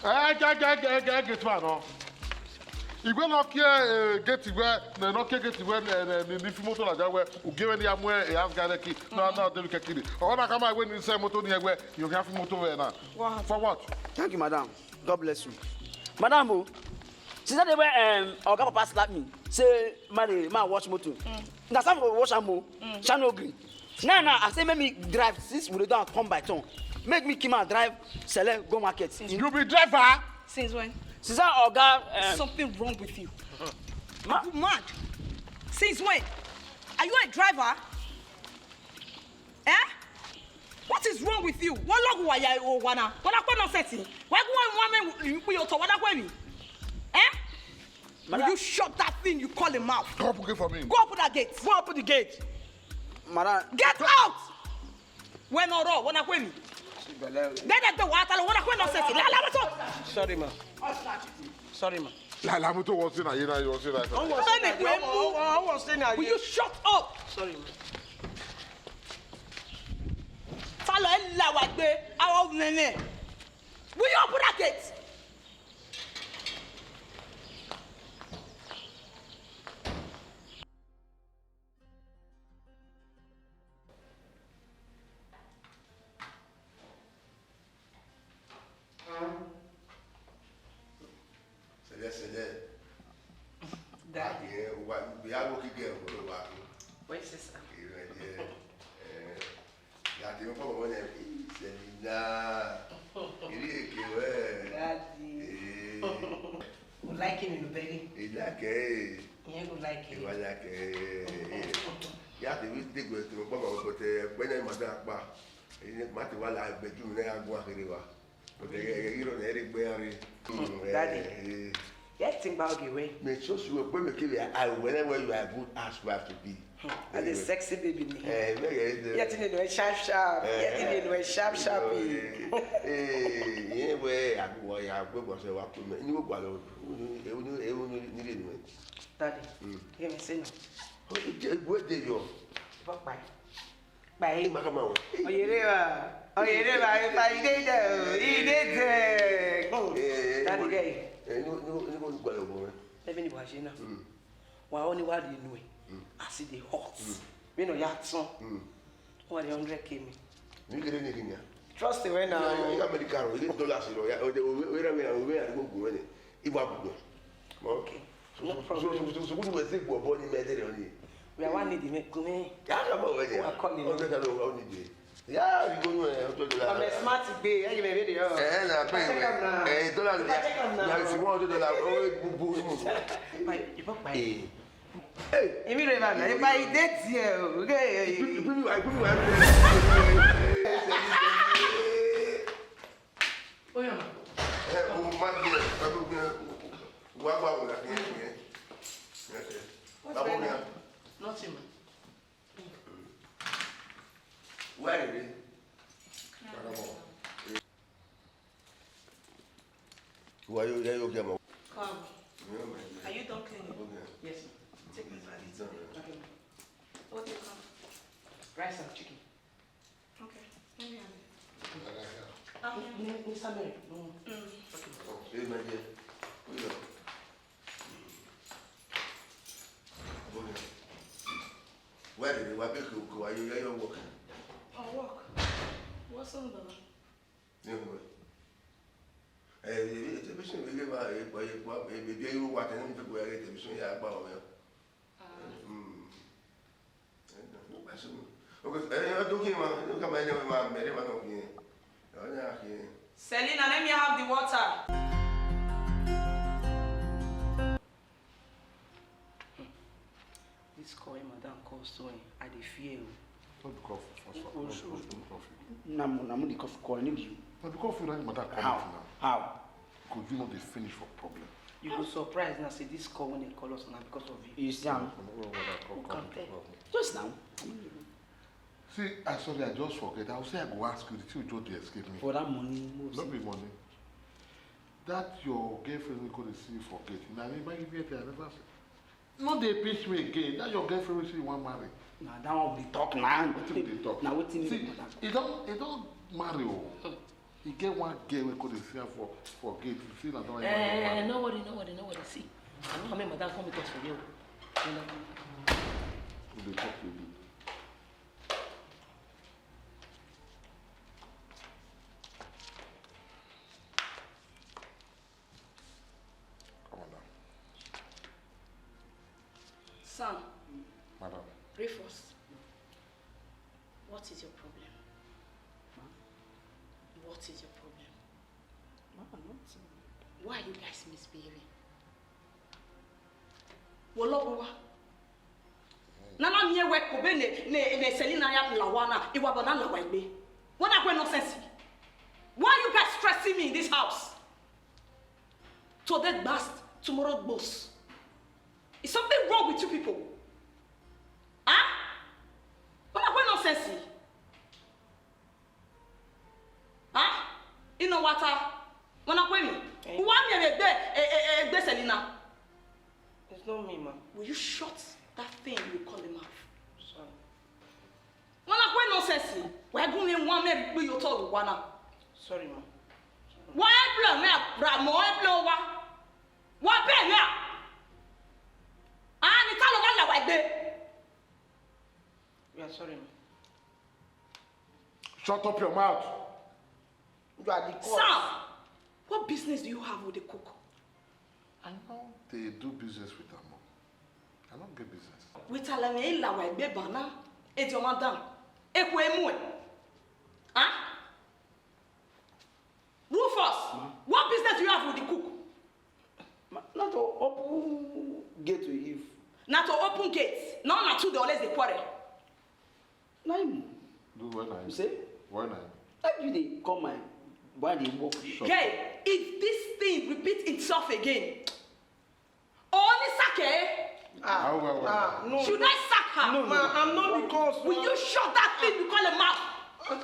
Eh, get, get, get, get, get man, oh. Igwe no care eh, gate igwe, na no care gate igwe na na ni fi motor na jawe. U give any amwe e has gare ki. Na na de ke kiri. O na kama igwe ni se motor ni igwe, you have motor we na. For what? Thank you, madam. God bless you. Madam, oh, since that day when um, Oga Papa slap me, say, man, eh, man, watch motor. Mm. Na some go wash am o. Mm. Shall no green. Now, now, I say make me drive since we don't come by turn. Make me come and drive, sell go market. You be driver? Since when? Since that Oga. Um, Something wrong with you. Ma- You mad? Since when? Are you a driver? Eh? What is wrong with you? Wọ́n lọ́gùn wàyà ìwò wà náà. Wọ́n dápẹ́ náà sẹ̀tì. Wọ́n gún wọn mú wọn mú ìpín yòótọ́. Wọ́n dápẹ́ mi. Eh? Will you shut that thing you call a mouth? Go open gate for me. Go open that gate. Go open the gate. Madam. Get out! Wọ́n náà rọ̀, wọ́n dápẹ́ mi. Bẹ́ẹ̀ dẹ̀ gbé wàá ta lọ, wọ́n dápẹ́ náà sẹ̀tì. Lálẹ́ mọ́tò. Sorry, ma. Sorry, ma. Lálẹ́ mọ́tò wọ́n sí náà yé náà yé wọ́n sí náà. Wọ́n wọ́n sí náà yé. Wọ́n wọ́n sí náà yé. Will you shut up? Sorry, ma. Fálọ̀ ẹ̀ là wá gbé àwọn obìnrin. Will you open that gate? Sele, sele. Daddy. Ake, wa, we are working girl, we are working. Where's sister? Here, right there. Eh, ya te mo mo ne, sele na. Iri eke we. Daddy. Eh. You like him in the belly? You like it. Yeah, you like it. You like it. Ya te we te go to mo mo but eh, when I mother pa. Eh, ma te wa la bedroom na ya go akere wa. Daddy, yeah, think about the way. Me so sure, but me kill I whenever you are good housewife to be. Hmm, and the sexy baby ni. Eh, me get it. Yeah, think you know sharp sharp. Yeah, think you know sharp sharp. Eh, yeah, we I go, I go, but say wa put me. Ni go gba lo. Ewu ni, ewu ni, ni le ni. Daddy, give me say no. What dey your? Bye. Bye. Oyereba, Oyereba, if I dey there, he dey there. That girl. Eh, no, no, no, no, no, no. Let me know what you know. Wa only what you know. As it dey hot. Me no ya tun. What the hundred k me. You get anything here? Trust the way now. You American, you get dollars, you know. Yeah, we we we we we go go. Iwa go. Okay. No problem. So so so so we say go born in medere only. We are one need me go me. Ya ka mo we ya. Hundred dollar only dey. Ya we go no eh hundred dollar. I'm a smart gbe. Hey, me ready yo. Eh na pe. Eh dollar. Take am now. Na if you want hundred dollar, oh bu bu. My you pop my. Eh. Hey. Emi re ba na. If I date here, okay. Put me why, put me why. Oya. Eh, o ma bi e, o bi e. Wa wa wa la ke e. Nothing. Where is it? Why you you get my? Come. Are you done cleaning? Okay. Yes, sir. Take my bag. It's done. Okay, ma. What do you come? Rice and chicken. Okay, let me have it. Um, Mister Mary, no. Mm. Okay. Oh, hey, my dear. Where did you work? Are you here work? Oh, work. What's on, Baba? Anyway. Eh, television we give her a boy, a baby, you what, and you go get television, yeah, about. Selina, let me have the water. This call wey madam call so eh, I dey fear o. No be call for for for. No be call for. Na mo na mo dey call for call, I need you. Na because you na madam call me now. How? How? Because you no dey finish for problem. You go surprise now say this call when they call us now because of you. You see am. No, no, no, no, come, Who come, can tell? come. Just now. See, I sorry, I just forget. I will say I go ask you the thing you just dey escape me. For that money, move. No be money. That your girlfriend wey come dey see you for gate. Na me buy you beer, I never say. No dey pinch me again. That your girlfriend wey say you wan marry. Na that one we dey talk now. Wetin we dey talk? Na wetin See, we dey talk. e don e don marry o. E get one girl wey come dey see am for for gate. You see na that one. Eh, no worry, no worry, no worry. See, I know how many madam come meet us for here. You know? We dey talk to you. Come on down. Sam, Madam. Rufus, what is your problem? What is your problem? Ma, nothing. Why are you guys misbehaving? Wolowowa. Nana mie we kobe ne ne ne Selina ya lawana iwa bana lawa igbe. What are nonsense? Why are you guys stressing me in this house? Today gbast, tomorrow gbos. Is something wrong with you people? Huh? What are nonsense? Huh? You know what? When I when me, who want me to be a be Selina? It's not me, ma. Will you shut that thing you call him mouth? Sorry. When I when nonsense, why go me one me be your talk one? Sorry, ma. Why blow me bra mo blow wa? Why pay me? Ah, ni talo na la wa gbe. We are sorry, ma. Shut up your mouth. You are the cause. Sam, what business do you have with the cook? I know. They do business with them. I don't get business. With Alame Ilawa Egbe Bana, it's your madam. Ekwe Emue. Huh? Rufus, what business do you have with the cook? Ma, na to open gate to Eve. Na to open gate. No, na two dey always dey quarrel. Na him. Do when I. You say? When I. How you dey come my why dey work? Shut Hey, if this thing repeat itself again, only sake, Ah, well, well. Ah, no. Should I sack her? No, Ma, I'm not the cause. Will you shut that thing you call a mouth?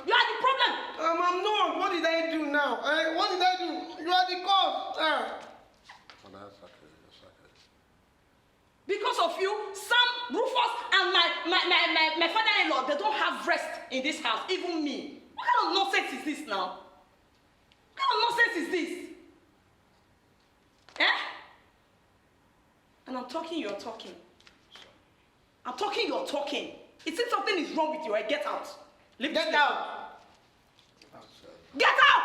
You are the problem. Um, I'm not. What did I do now? Eh, what did I do? You are the cause. Ah. When I suck it, you suck it. Because of you, Sam, Rufus, and my my my my, my father-in-law, they don't have rest in this house. Even me. What kind of nonsense is this now? What kind of nonsense is this? Eh? And I'm talking, you're talking. I'm talking, you're talking. It seems something is wrong with your head. Get out. Leave this Get place. Out. Get out!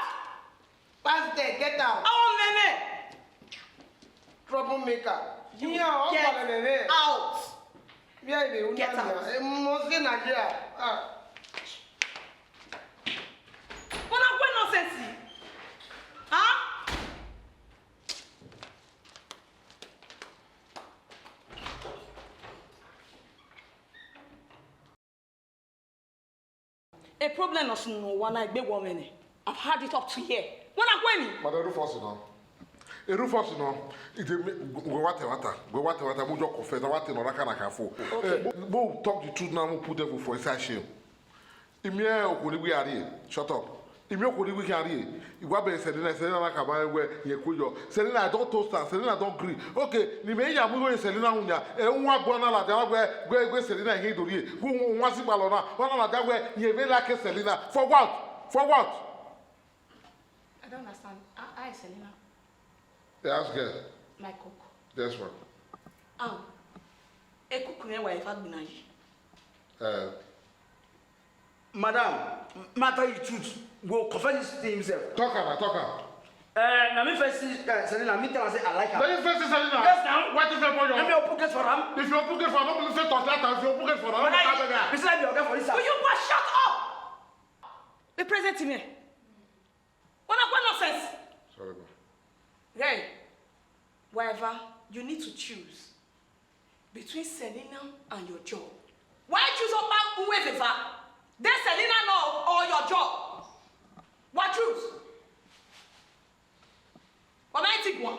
Pass there. Get out. Oh, man. Troublemaker. You Yeah, I'm get calling it. Out. Where you dey? Get out. Eh, must say Nigeria. Ah. Una go nonsense. Huh? A problem of no one I be woman. I've had it up to here. When I when Madam Rufus, you know. Hey, Rufus, you know. It dey make go wata wata, go wata wata. We just confess. Wata no raka na kafo. Okay. Eh, we talk the truth now. We put devil for inside shame. Imi e okori we are. Shut up. Imi e okori we are. Iwa be Selina, Selina na kaba we ye kuyo. Selina, I don't toast her. Selina don't gree. Okay. Ni me ya mu we Selina unya. E unwa gbo na la da we we we Selina he dori. Gu unwa si balo na. Wa na la da we ye ve la ke Selina. For what? For what? I don't understand. I, I Selina, Yes, girl. my cook. This one. Ah, a cook me wife at Binaji. Uh, Madam, matter the truth. Go confess this thing himself. Talk am, talk am. Eh, na me first see uh, Selina, me tell her say I like her. Then you first say Selina. Yes, now. What if you put Let me your? open gate for am. If you open gate for, don't say touch that time. If you open gate for, don't But touch I, that. you say I be oga for this house. Will you go shut up? Be present to me. What a what nonsense. Sorry, ma. Hey, whatever, you need to choose between Selina and your job. Why choose over whoever? Then Selina no or your job? What choose? What am I take one?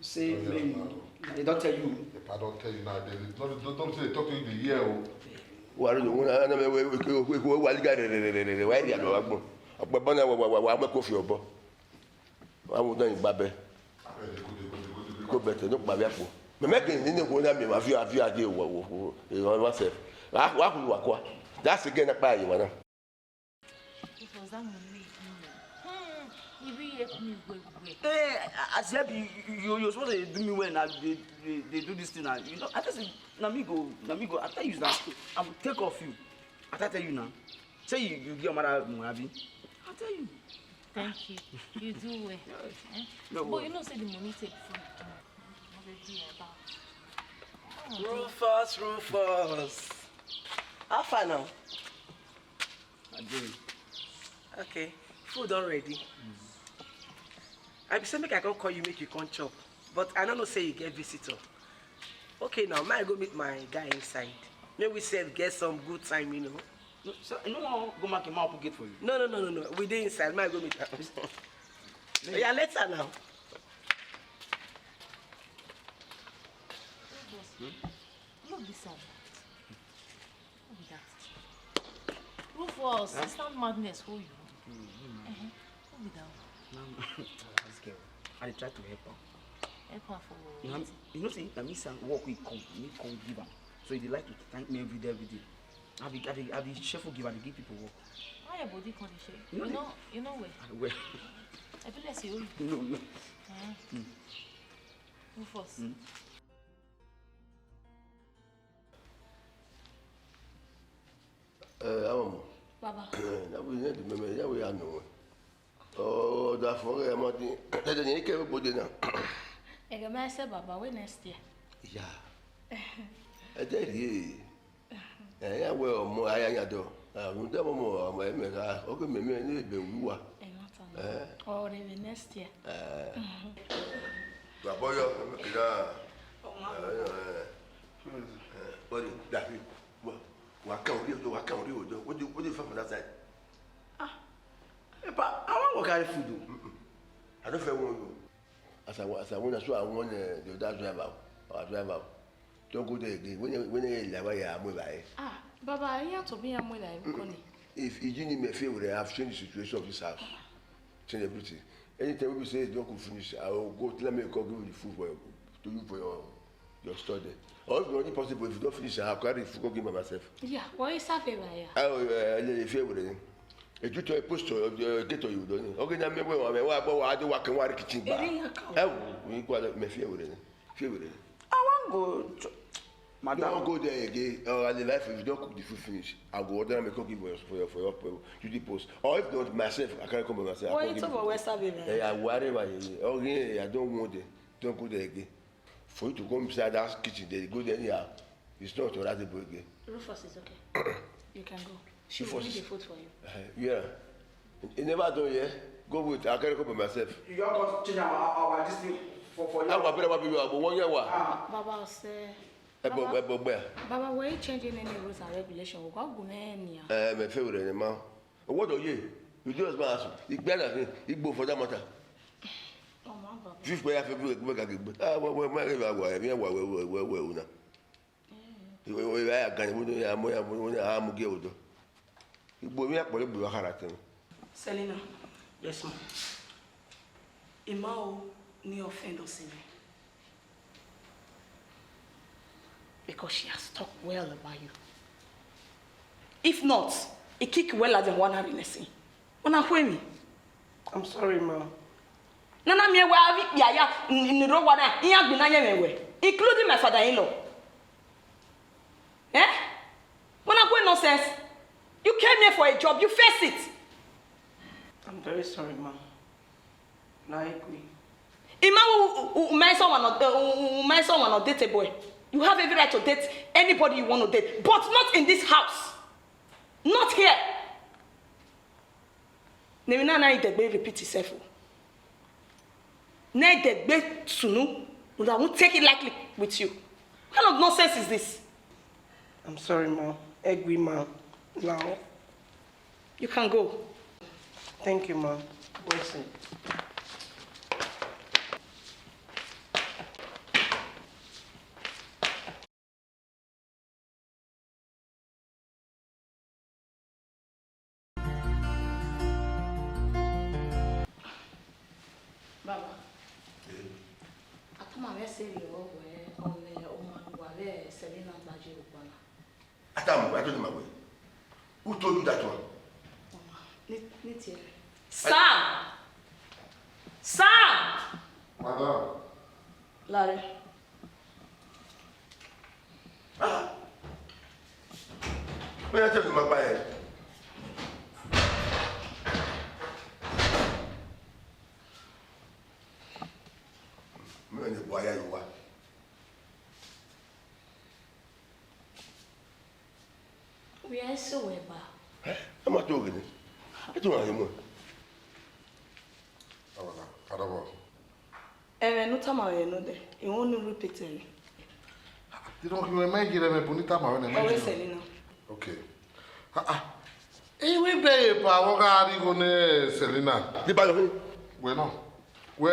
Say, man, they don't tell you. If I don't tell you now, they don't, don't, don't say they talk to you the year. Oh. Wari no wona na me we we we we wali ga re re re re re wai dia no agbo. Agbo bona wa wa wa wa me kofi obo. Wa wo dan gba be. Ko bete no pa bi apo. Me me ke ni ni ko na me ma fi afi ade wo wo wo. E wa wa se. Wa wa ku wa kwa. That's again na pa yi wa na. It was that money wey you give me. Hmm, e really help me well well. Hey, as help you, you, you, you supposed to do me well now. They, they, they do this thing now. You know, I just say, na me go, na me go. After you now, I will take off you. After tell you now, say you, you get your mother money, abi? I tell you. Thank you. You do well. Eh? No But worry. You know say the money take food. What they do about? Rufus, Rufus. How far now? I do. Okay, food don ready. I be say make I come call you make you come chop, but I no know say you get visitor. Okay now, make I go meet my guy inside. Make we sef get some good time, you know. No, so you no wan go market, ma put gate for you. No, no, no, no, no. We dey inside. Make I go meet am. Yeah, later now. Look this one. Who be that? Rufus, it's not madness who you. Eh, who be that? Now, this girl, I dey try to help am. Help her for You know, you know say na me say work wey come, me come give am. So he dey like to thank me every day, every day. I be, I be, I be cheerful giver, I dey give people work. Hey, body condition. You know, you know where? Where? I feel like you. No, no. Uh-huh. Rufus. Eh, Amomo. Baba. That we need to remember, that we are no. Oh, that for a month. That they can't go there now. Ege ma say, Baba, when next year? Yeah. I tell you. Eh, yeah, well, more I am do. Ah, we don't more, my, my, ah, okay, me, me, ni be wuwa. Eh, not on. Eh. Or even next year. Eh. Baba, yo, me kira. Oh, my. Eh, eh. Eh, buddy, Daffy, wa, wa ka ori odo, wa ka ori odo. What do you, what do you find for that side? Ah, Epa, I wan go carry food o. Mm-mm. I don't feel one o. As I wa-, as I want, so I want, uh, the other driver, our driver. Don't go there again. When you, when you like, why you are moving by? Ah, Baba, you have to be a mother, you Mm-mm. If you didn't make favor, I have changed the situation of this house. Change everything. Anytime we say don't cook finish, I will go tell me come give you the food for your, to you for your, your store there. Or if not possible, if you don't finish, I'll carry the food, go give by myself. Yeah, what is that favor here? I will, uh, I will favor then. Eju to post to, uh, get to you, don't you? Okay, now me, me, me, wa, wa, wa, do wa, can wa, kitchen bar. Eri ya ka. Eh, we go, me favor then. Favor then. I wan go cho-, You madam. Don't go there again. Oh, I dey life, if you don't cook the food finish, I go order me cook it for your, for your, for your, for your, you the post. Or if not, myself, I can't come by myself. Why I you can't talk give about you. West Avenue? Eh, I worry about you. Okay, I don't want it. Don't go there again. For you to come inside that kitchen, they go there anyhow. It's not authorizable again. Rufus is okay. You can go. She will Rufus bring is the food for you. Uh, yeah. You never done yet. Go with. I can't go by myself. You just come change our, our, our this thing for, for you. Our brother, what people are, but one year, what? Ah. Baba say. Eh, but, Baba, but, but, but. Baba, were you changing any rules and regulations? We can't go anyhow. Eh, me favor any man. What are you? You just pass. Igbe na fi, Igbo for that matter. Oh, my Baba. Fifth way, I feel like we can get. Ah, we, we, we, we, we, we, we, we, we, we, we, we, Iwe, iwe, iwe, ya gani, mo ní, ya, mo, ya, mo, mo ní, ah, mo gé odò. Igbo mi, àpọ̀lẹ́ Igbo wa kára tẹ̀. Selina. Yes, ma'am. Emma o ni offend us in. Because she has talked well about you. If not, he kick well as in one hundred and sixty. Una kwe mi. I'm sorry, ma'am. Nana mi ewe avi ya ya, n-, n-, ro wana, iya gbina ye mewe, including my father-in-law. Eh? Una kwe nonsense. You came here for a job, you face it. I'm very sorry, ma'am. Na agree. Ima u, u, u, my son wanna, uh, u, u, u, my son wanna date a boy. You have every right to date anybody you want to date, but not in this house. Not here. Nemi na na idegbe repeat itself o. Na idegbe sunu, I won't take it lightly with you. What kind of nonsense is this? I'm sorry, ma'am. Egwi, ma'am. Now. You can go. Thank you, ma'am. Blessing. Baba. Eh? Atuma we se yo we ole o ma wa we Selina gbaje ogbona. Atamu, I told him my way. Who told you that one? Ni, ni tie. Sam! Sam! Madam. Larry. Ah. When I tell you my bad. Me and the boy you are. We are so we ba. Eh? I'm not talking. I don't want him. Abana, Adabo. Ewe, no tama we no de. I won't repeat it. You don't, you might get me bonita ma when I Always might. Selina. Okay. Ah, ah. Iwe be pa wo ga ri go ne Selina. Di ba lo. Bueno. We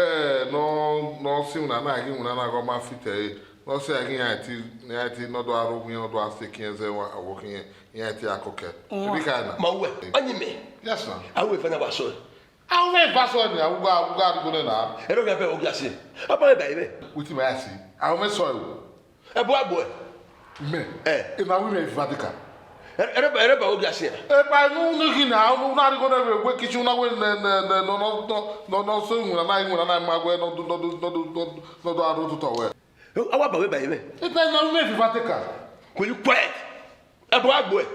no, no si una na gi una na go ma fit e. No si agi ya ti, ya ti no do aro wi no do ase kin ze wa wo kin ya ti akoke. Bi ka na. Ma we, anyi me. Yes, sir. Awe fa na ba so. Awe fa so ni, awu ga, awu ga ri go ne na. Ero ga be o ga si. Apa e ba ibe. Wetin ma ya si. Awu me so e wo. E bo abo e. Me. Eh. E ma wi me Vatican. Ereba, ereba oge asị ya. Ebe anyị n'ụlọ gị na ụlọ arịgo na egwe kichi ụlọ wee ne ne ne nọ nọ nọ nọ nọ so nwere na nwere na magwe nọ nọ nọ nọ nọ nọ arụ tụtọ wee. Awa ba wee ba ebe. Ebe na ume viva teka. Will you quiet? Ebe wa gbo. Eh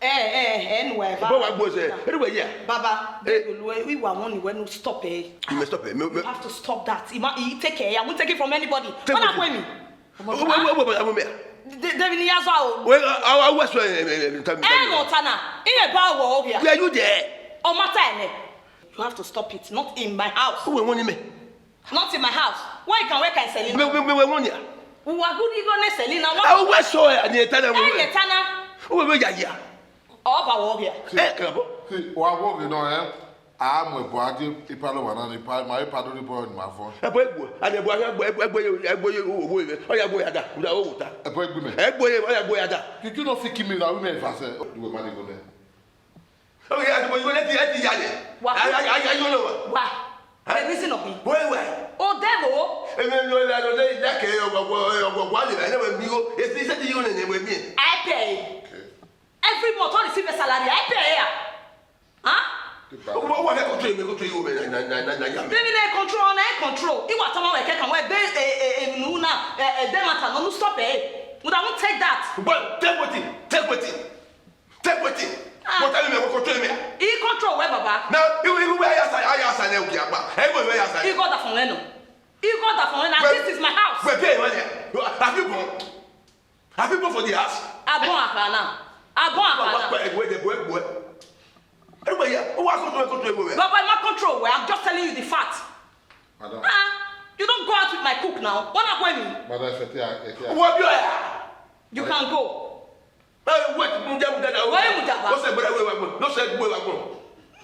eh eh nwa ebe. Ebe wa gbo se. Ebe wa ya. Baba, eh iwa won ni wenu stop eh. You may stop eh. You have to stop that. You take care. I won't take it from anybody. Take it. What are you? David ni yazo o. We awa so eh. Eh no tana. Iye ba wo obia. Where you there? O mata ene. You have to stop it. Not in my house. Who won me? Not in my house. Why you can wake and sell it? Me me me won ya. Wa guni go ne sell it na wa. Awa so eh ni tana. Eh ni tana. Who we ya ya. O ba wo obia. Eh kabo. Wa wo bi no eh. A mwe bo adi ipalo wana ni pa ma ipado ni bo ni ma fo. Ebo egbo, ani ebo anya egbo egbo ye egbo ye owo ye. Oya gbo ya da. Uda owo ta. Ebo egbo me. Egbo ye oya gbo ya da. You do not fit kill me na women fast. Do we man go there. Okay, ati mo go let it ya le. Wa. Ayi ayi ayi lo wa. Wa. The reason of me. Why why? O devil. Emi lo la lo le ya ke yo gbo yo gbo wa le na we mi o. Esi se ti yo ne ne we mi. I pay. Every month, all receive a salary. I pay here. Huh? What what I control me control you na na na na na ya me. Baby, na control, na control. You want someone like can we be a a a no na a a dem matter no no stop eh. Would I won't take that. But take wetin, take wetin, take wetin. What are you me control me? He control where baba. Now you you where ya sa ya sa na uki agba. Hey where ya sa. He got that from where no. He got that from where. Now this is my house. Where pay money. Have you gone? Have people for the house? Abon akana. Abon akana. Wait, wait, wait, wait. Everybody here, who are control control everywhere? Baba, my control. Well, I'm just telling you the fact. Madam. Ah, you don't go out with my cook now. What are going? Madam, if you are, if you are. What do you? You can go. Hey, wait, Muja, Muja, Muja. Why Muja? No say, brother, wait, wait, wait. No say, wait, wait, wait.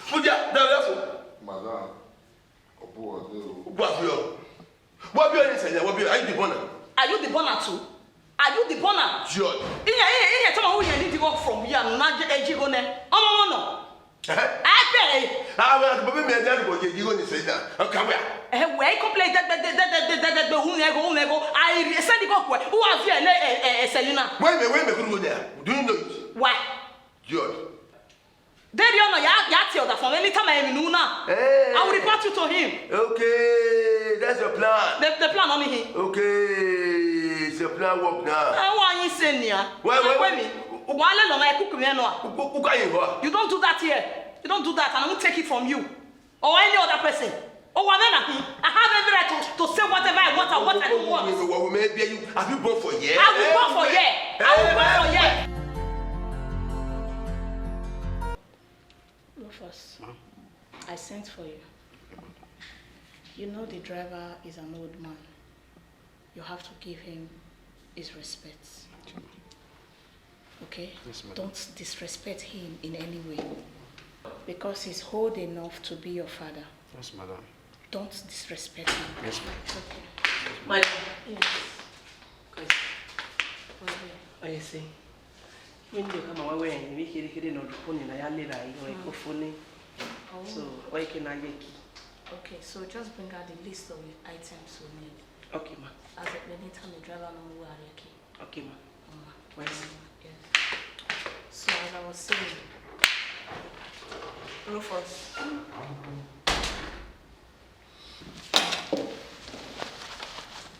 Muja, that level. Madam. What be your, what be your inside there? What be your, are you the burner? Are you the burner too? Are you the burner? George. Ihe ihe ihe tama wo ye need work from here na je eji go ne. Omo mo no. Eh? I pay. Ah, well, but me me that go je go ni say na. Okay, where? Eh, where you complain that that that that that that that who nego who nego. I send go kwe. Who have here na eh eh Selina. Wait me wait me go there. Do you know it? Why? George. Daddy, you know, you have to that from anytime I am in Una. Hey. I will report you to him. Okay, that's your plan. The, the plan on him. Okay, it's your plan work now. I want you say nia. Why, why, why me? Why let my cook me no? Who can you go? You don't do that here. You don't do that, and I won't take it from you or any other person. Oh, I have every right to, to say whatever I want and what I don't want. Have you born for here? I will born for here. I will born for here. Rufus, I sent for you. You know the driver is an old man. You have to give him his respect. Okay? Yes, madam. Don't disrespect him in any way. Because he's old enough to be your father. Yes, madam. Don't disrespect him. Yes, madam. It's okay. Madam. Yes. Oye, sí. Mimi ndio kama wewe ni wiki ile kile ndo kuni na yale la hiyo ikofuni. Oh. So, wewe kina yeki. Okay, so just bring out the list of the items we need. Okay, ma. As a many time the driver no more yeki. Okay, ma. Yes. So as I was saying, Rufus.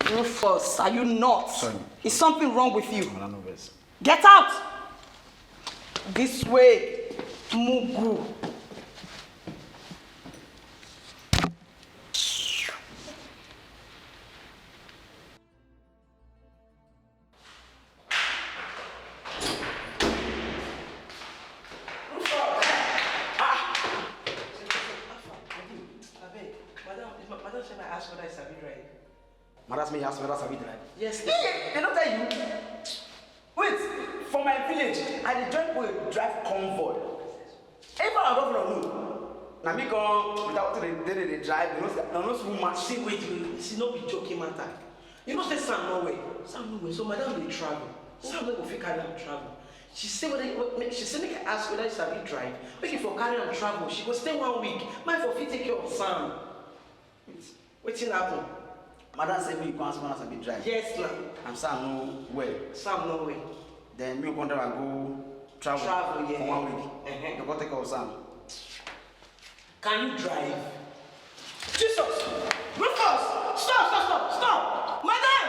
Rufus, are you not? Sorry. Is something wrong with you? Madam, no vex. Get out! This way, Mugu. Madam, madam say I ask whether I sabi drive. Madam say I ask whether I sabi drive. Yes. Hey, they don't tell you. Wait, for my village, I dey join people drive convoy. Even our governor know. Na me come without the day they drive, you know, say, no, no, small man. See, wait, you see, no be joking matter. You know say Sam no well. Sam no well. So madam dey travel. Sam no go fit carry am travel. She say whether she say make I ask whether she sabi drive. Make e for carry am travel. She go stay one week. Mine for fit take care of Sam. Wait, wetin happen? Madam say make you come ask whether I sabi drive. Yes na. And Sam no well. Sam no well. Then me come drive am go travel, travel, yeah, for one week. Uh-huh. You go take us some. Can you drive? Jesus! Rufus! Stop, stop, stop, stop! Madam!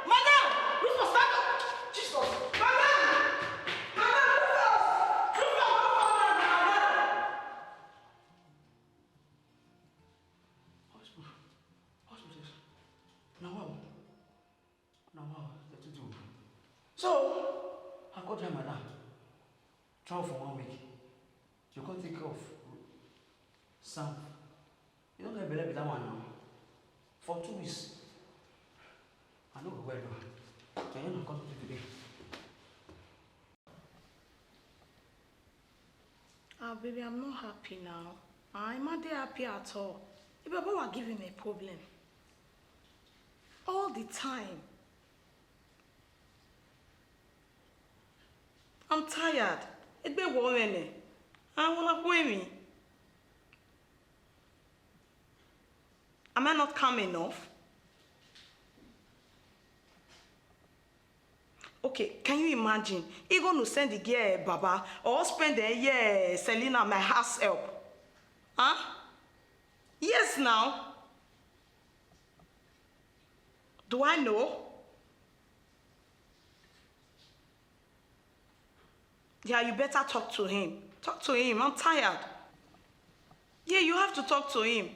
Madam! Rufus, stop! Jesus! Madam! Madam, Rufus! Rufus, Rufus, Madam! Hospital. Hospital. Now, wow. Now, wow. They too do. So, I got time, madam. Travel for one week. You can't take off. Sam, you don't get belle with that one now. For two weeks. I know well, though. So, you know, come to today. Ah, baby, I'm not happy now. I'm not there happy at all. The baba was giving me problem. All the time. I'm tired. Egbe wo wene. I wanna go me. Am I not calm enough? Okay, can you imagine? He gonna send the girl Baba or spend the year Selena my house help. Huh? Yes now. Do I know? Yeah, you better talk to him. Talk to him. I'm tired. Yeah, you have to talk to him.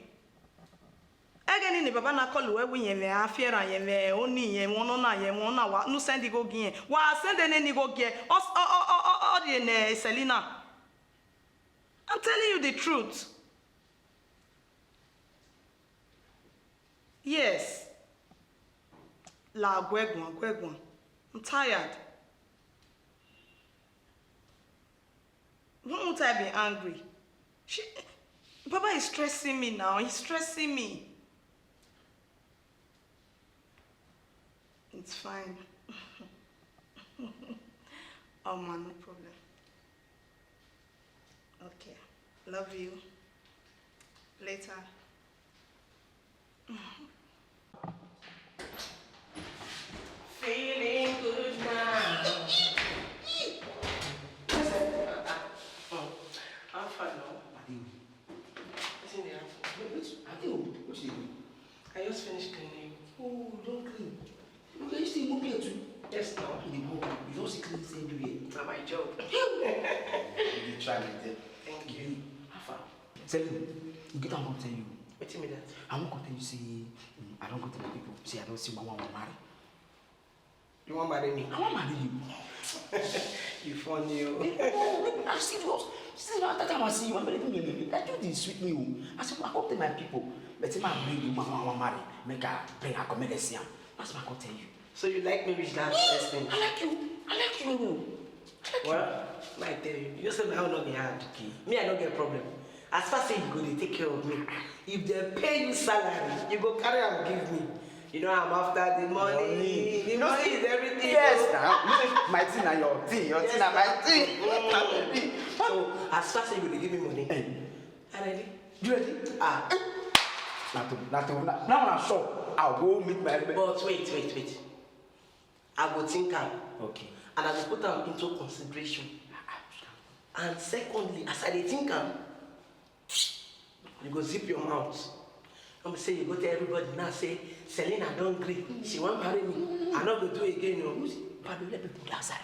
Again, ni baba na call we we yeme afera yeme oni yeme ono na yeme ona wa nu send go gien. Wa send ne ni go gien. Os o o o o o de ne Selena. I'm telling you the truth. Yes. La gwegwan gwegwan. I'm tired. Why won't I be angry? She, Baba is stressing me now. He's stressing me. It's fine. Oh man, no problem. Okay. Love you. Later. Feeling good now. How far now? Wetin dey happen? Wait, wait, I think, what you do? I just finished cleaning. Oh, you don't clean. You can still move here too. Yes, now. You dey move. You don't see clean same way. Na my job. You dey try like that. Thank you. How far? Selim, you get what I wan tell you. Wetin be that? I wan come tell you say, mm, I don go to my people. Say I don see one one wan marry. You wan marry me? I wan marry you. You funny o. I'm serious. Since that time I see you, I'm very me me. That you dey sweet me o. I say I come tell my people. But say I bring you man wan marry. Make I bring her come make dem see am. That's what I come tell you. So you like me reach that extent? I like you. I like you. I like you. Well, I tell you, you say my own no be hard. Okay. Me, I no get problem. As far say you go dey take care of me, if dem pay you salary, you go carry am give me. You know I'm after the money. Money. The money is everything. Yes, now. You say my thing na your thing. Your thing na my thing. Mm. So as far say you go dey give me money, eh, I ready. You ready? Ah. Na to, na to, na, now na sure. I'll go meet my. But wait, wait, wait. I go think am. Okay. And I go put am into consideration. And secondly, as I dey think am, you go zip your mouth. No be say you go tell everybody now say Selena don gree. She wan marry me. I no go do again o. But let people dey outside.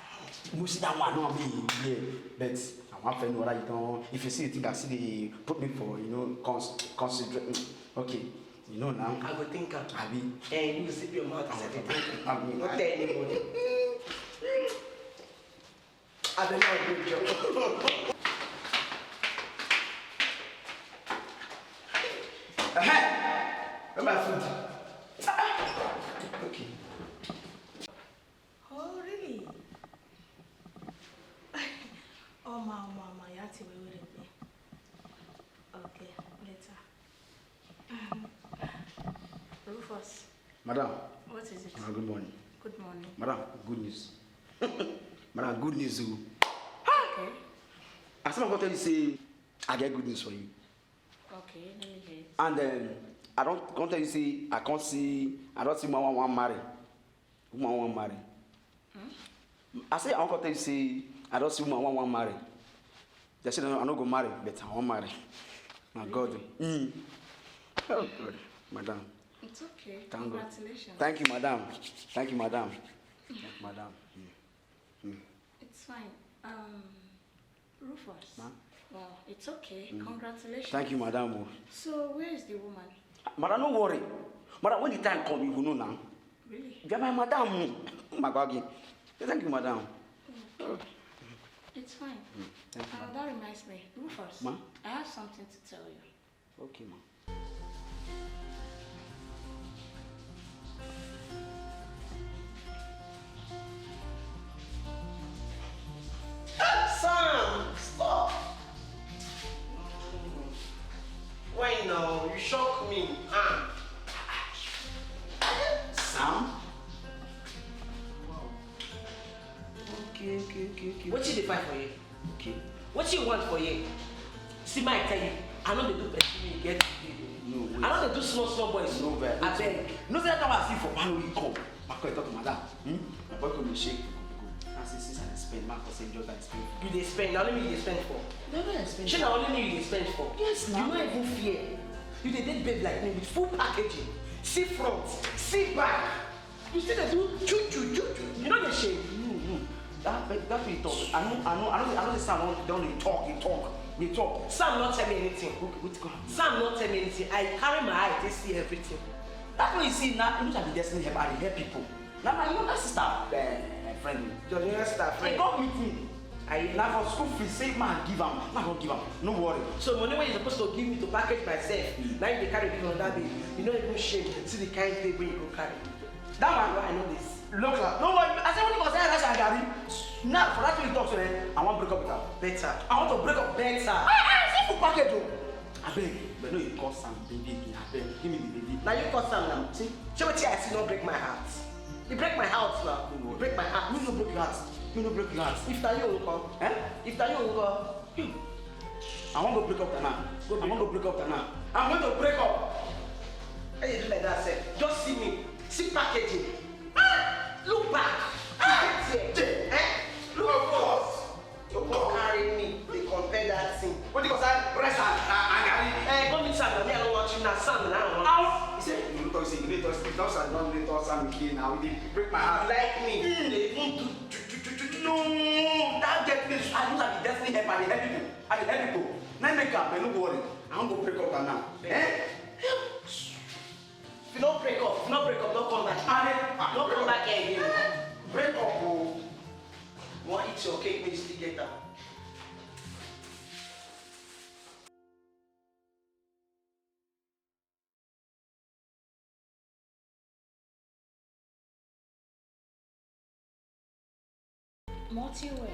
You see that one, no be here. But I wan find whether you don. If you see, you think I see dey put me for, you know, cons consider. Okay, you know now. I go think am. Abi. Eh, you go zip your mouth as I dey think am. Abi. No tell anybody. Abeg, make I go chop. Ehe! Where my food? Ah, ah. Okay. Oh, really? Oh, ma, ma, ma, you have to wait, wait, wait. Okay, later. Rufus. Madam. What is it? Ah, good morning. Good morning. Madam, good news. Madam, good news o. Okay. I say I come tell you say I get good news for you. Okay, let me hear it. And, um, I don come tell you say I come see, I don see woman wan marry. Woman wan marry. Hmm? I say I wan come tell you say I don see woman wey I wan marry. Dem say I no go marry, but I wan marry. Na God. Mm. Oh God, madam. It's okay. Thank God. Congratulations. Thank you, madam. Thank you, madam. Thank you, madam. Mm. Mm. It's fine. Um, Rufus. Ma? Well, it's okay. Mm. Congratulations. Thank you, madam. Oh. So, where is the woman? Madam, no worry. Madam, when the time come, you go know now. Really? You are my madam. Oh. My God. Thank you, madam. Mm. It's fine. Mm. Thank you, madam. Uh, that reminds me, Rufus. Ma? I have something to tell you. Okay, ma. Sam, stop! Why now? You shock me. Ah. Sam? Wow. Okay, okay, okay, okay. Wetin you dey find for here? Okay. Wetin you want for here? See, make I tell you, I no dey do person wey get today. No, wait. I no dey do small, small boys. No, wait. Abeg. You know say that time I see for Pano, he come. My boy talk to madam. Hmm? My boy come dey shake. Go, go, go. I say, since I dey spend, my boy say, just I spend. You dey spend? Na only me you dey spend for? No, no, I spend. Shey na only me you dey spend for? Yes, na. You no even fear. You dey date babe like me with full packaging. See front, see back. You still dey do choo choo choo choo. You no dey shame? No, no. That, that way you talk. I know, I know, I know, I know the sound don, don dey talk, dey talk, dey talk. Sam no tell me anything. Okay, wetin go happen? Sam no tell me anything. I carry my eye, take see everything. That way you see now, you know I be destiny helper, I dey help people. Na my younger sister, eh, friend. Your younger sister, friend? He come meet me. I, na for school fees, say man give am, na go give am. No worry. So money wey you suppose to give me to package myself, mm, na you dey carry give another babe. You no even shame. See the kind babe wey you go carry. That one, I know this. Look, sir. No worry. I say, when you go sell rice and garri, now for that thing you talk, so, eh, I wan break up with her. Better. I want to break up. Better. Ah, ah, see for package, oh. Abeg, but no, you call Sam baby again. Abeg, give me the baby. Now you call Sam now. See, see wetin I see no break my heart. You break my heart now. No worry. You break my heart. You no break your heart. You no break your heart. If na you, nko? Eh? If na you, nko? Hmm. I wan go break up with her now. Go break up. I wan go break up with her now. I'm going to break up. How you do like that, sef? Just see me. See packaging. Ah! Look back. Ah! Look here. Eh? Look forward. You come carry me, dey compare that thing. Wetin concern rice and, and, and garri? Eh, go meet Sam na, me I no want you now, Sam na I want. Ow! He say, you no talk, say, you no talk, say, you talk, Sam, you no dey talk, Sam again now. You dey break my heart. Like me, mm, you dey even do, do, do, do, do. No, that get me, I know that be destiny help, I dey help people. I dey help people. Na make am, but no worry. I wan go break up with her now. Eh? If you no break up, if you no break up, no come back. I dey, ah, no come back here again. Break up, oh. You wan eat your cake, make you still get am. Multi-way.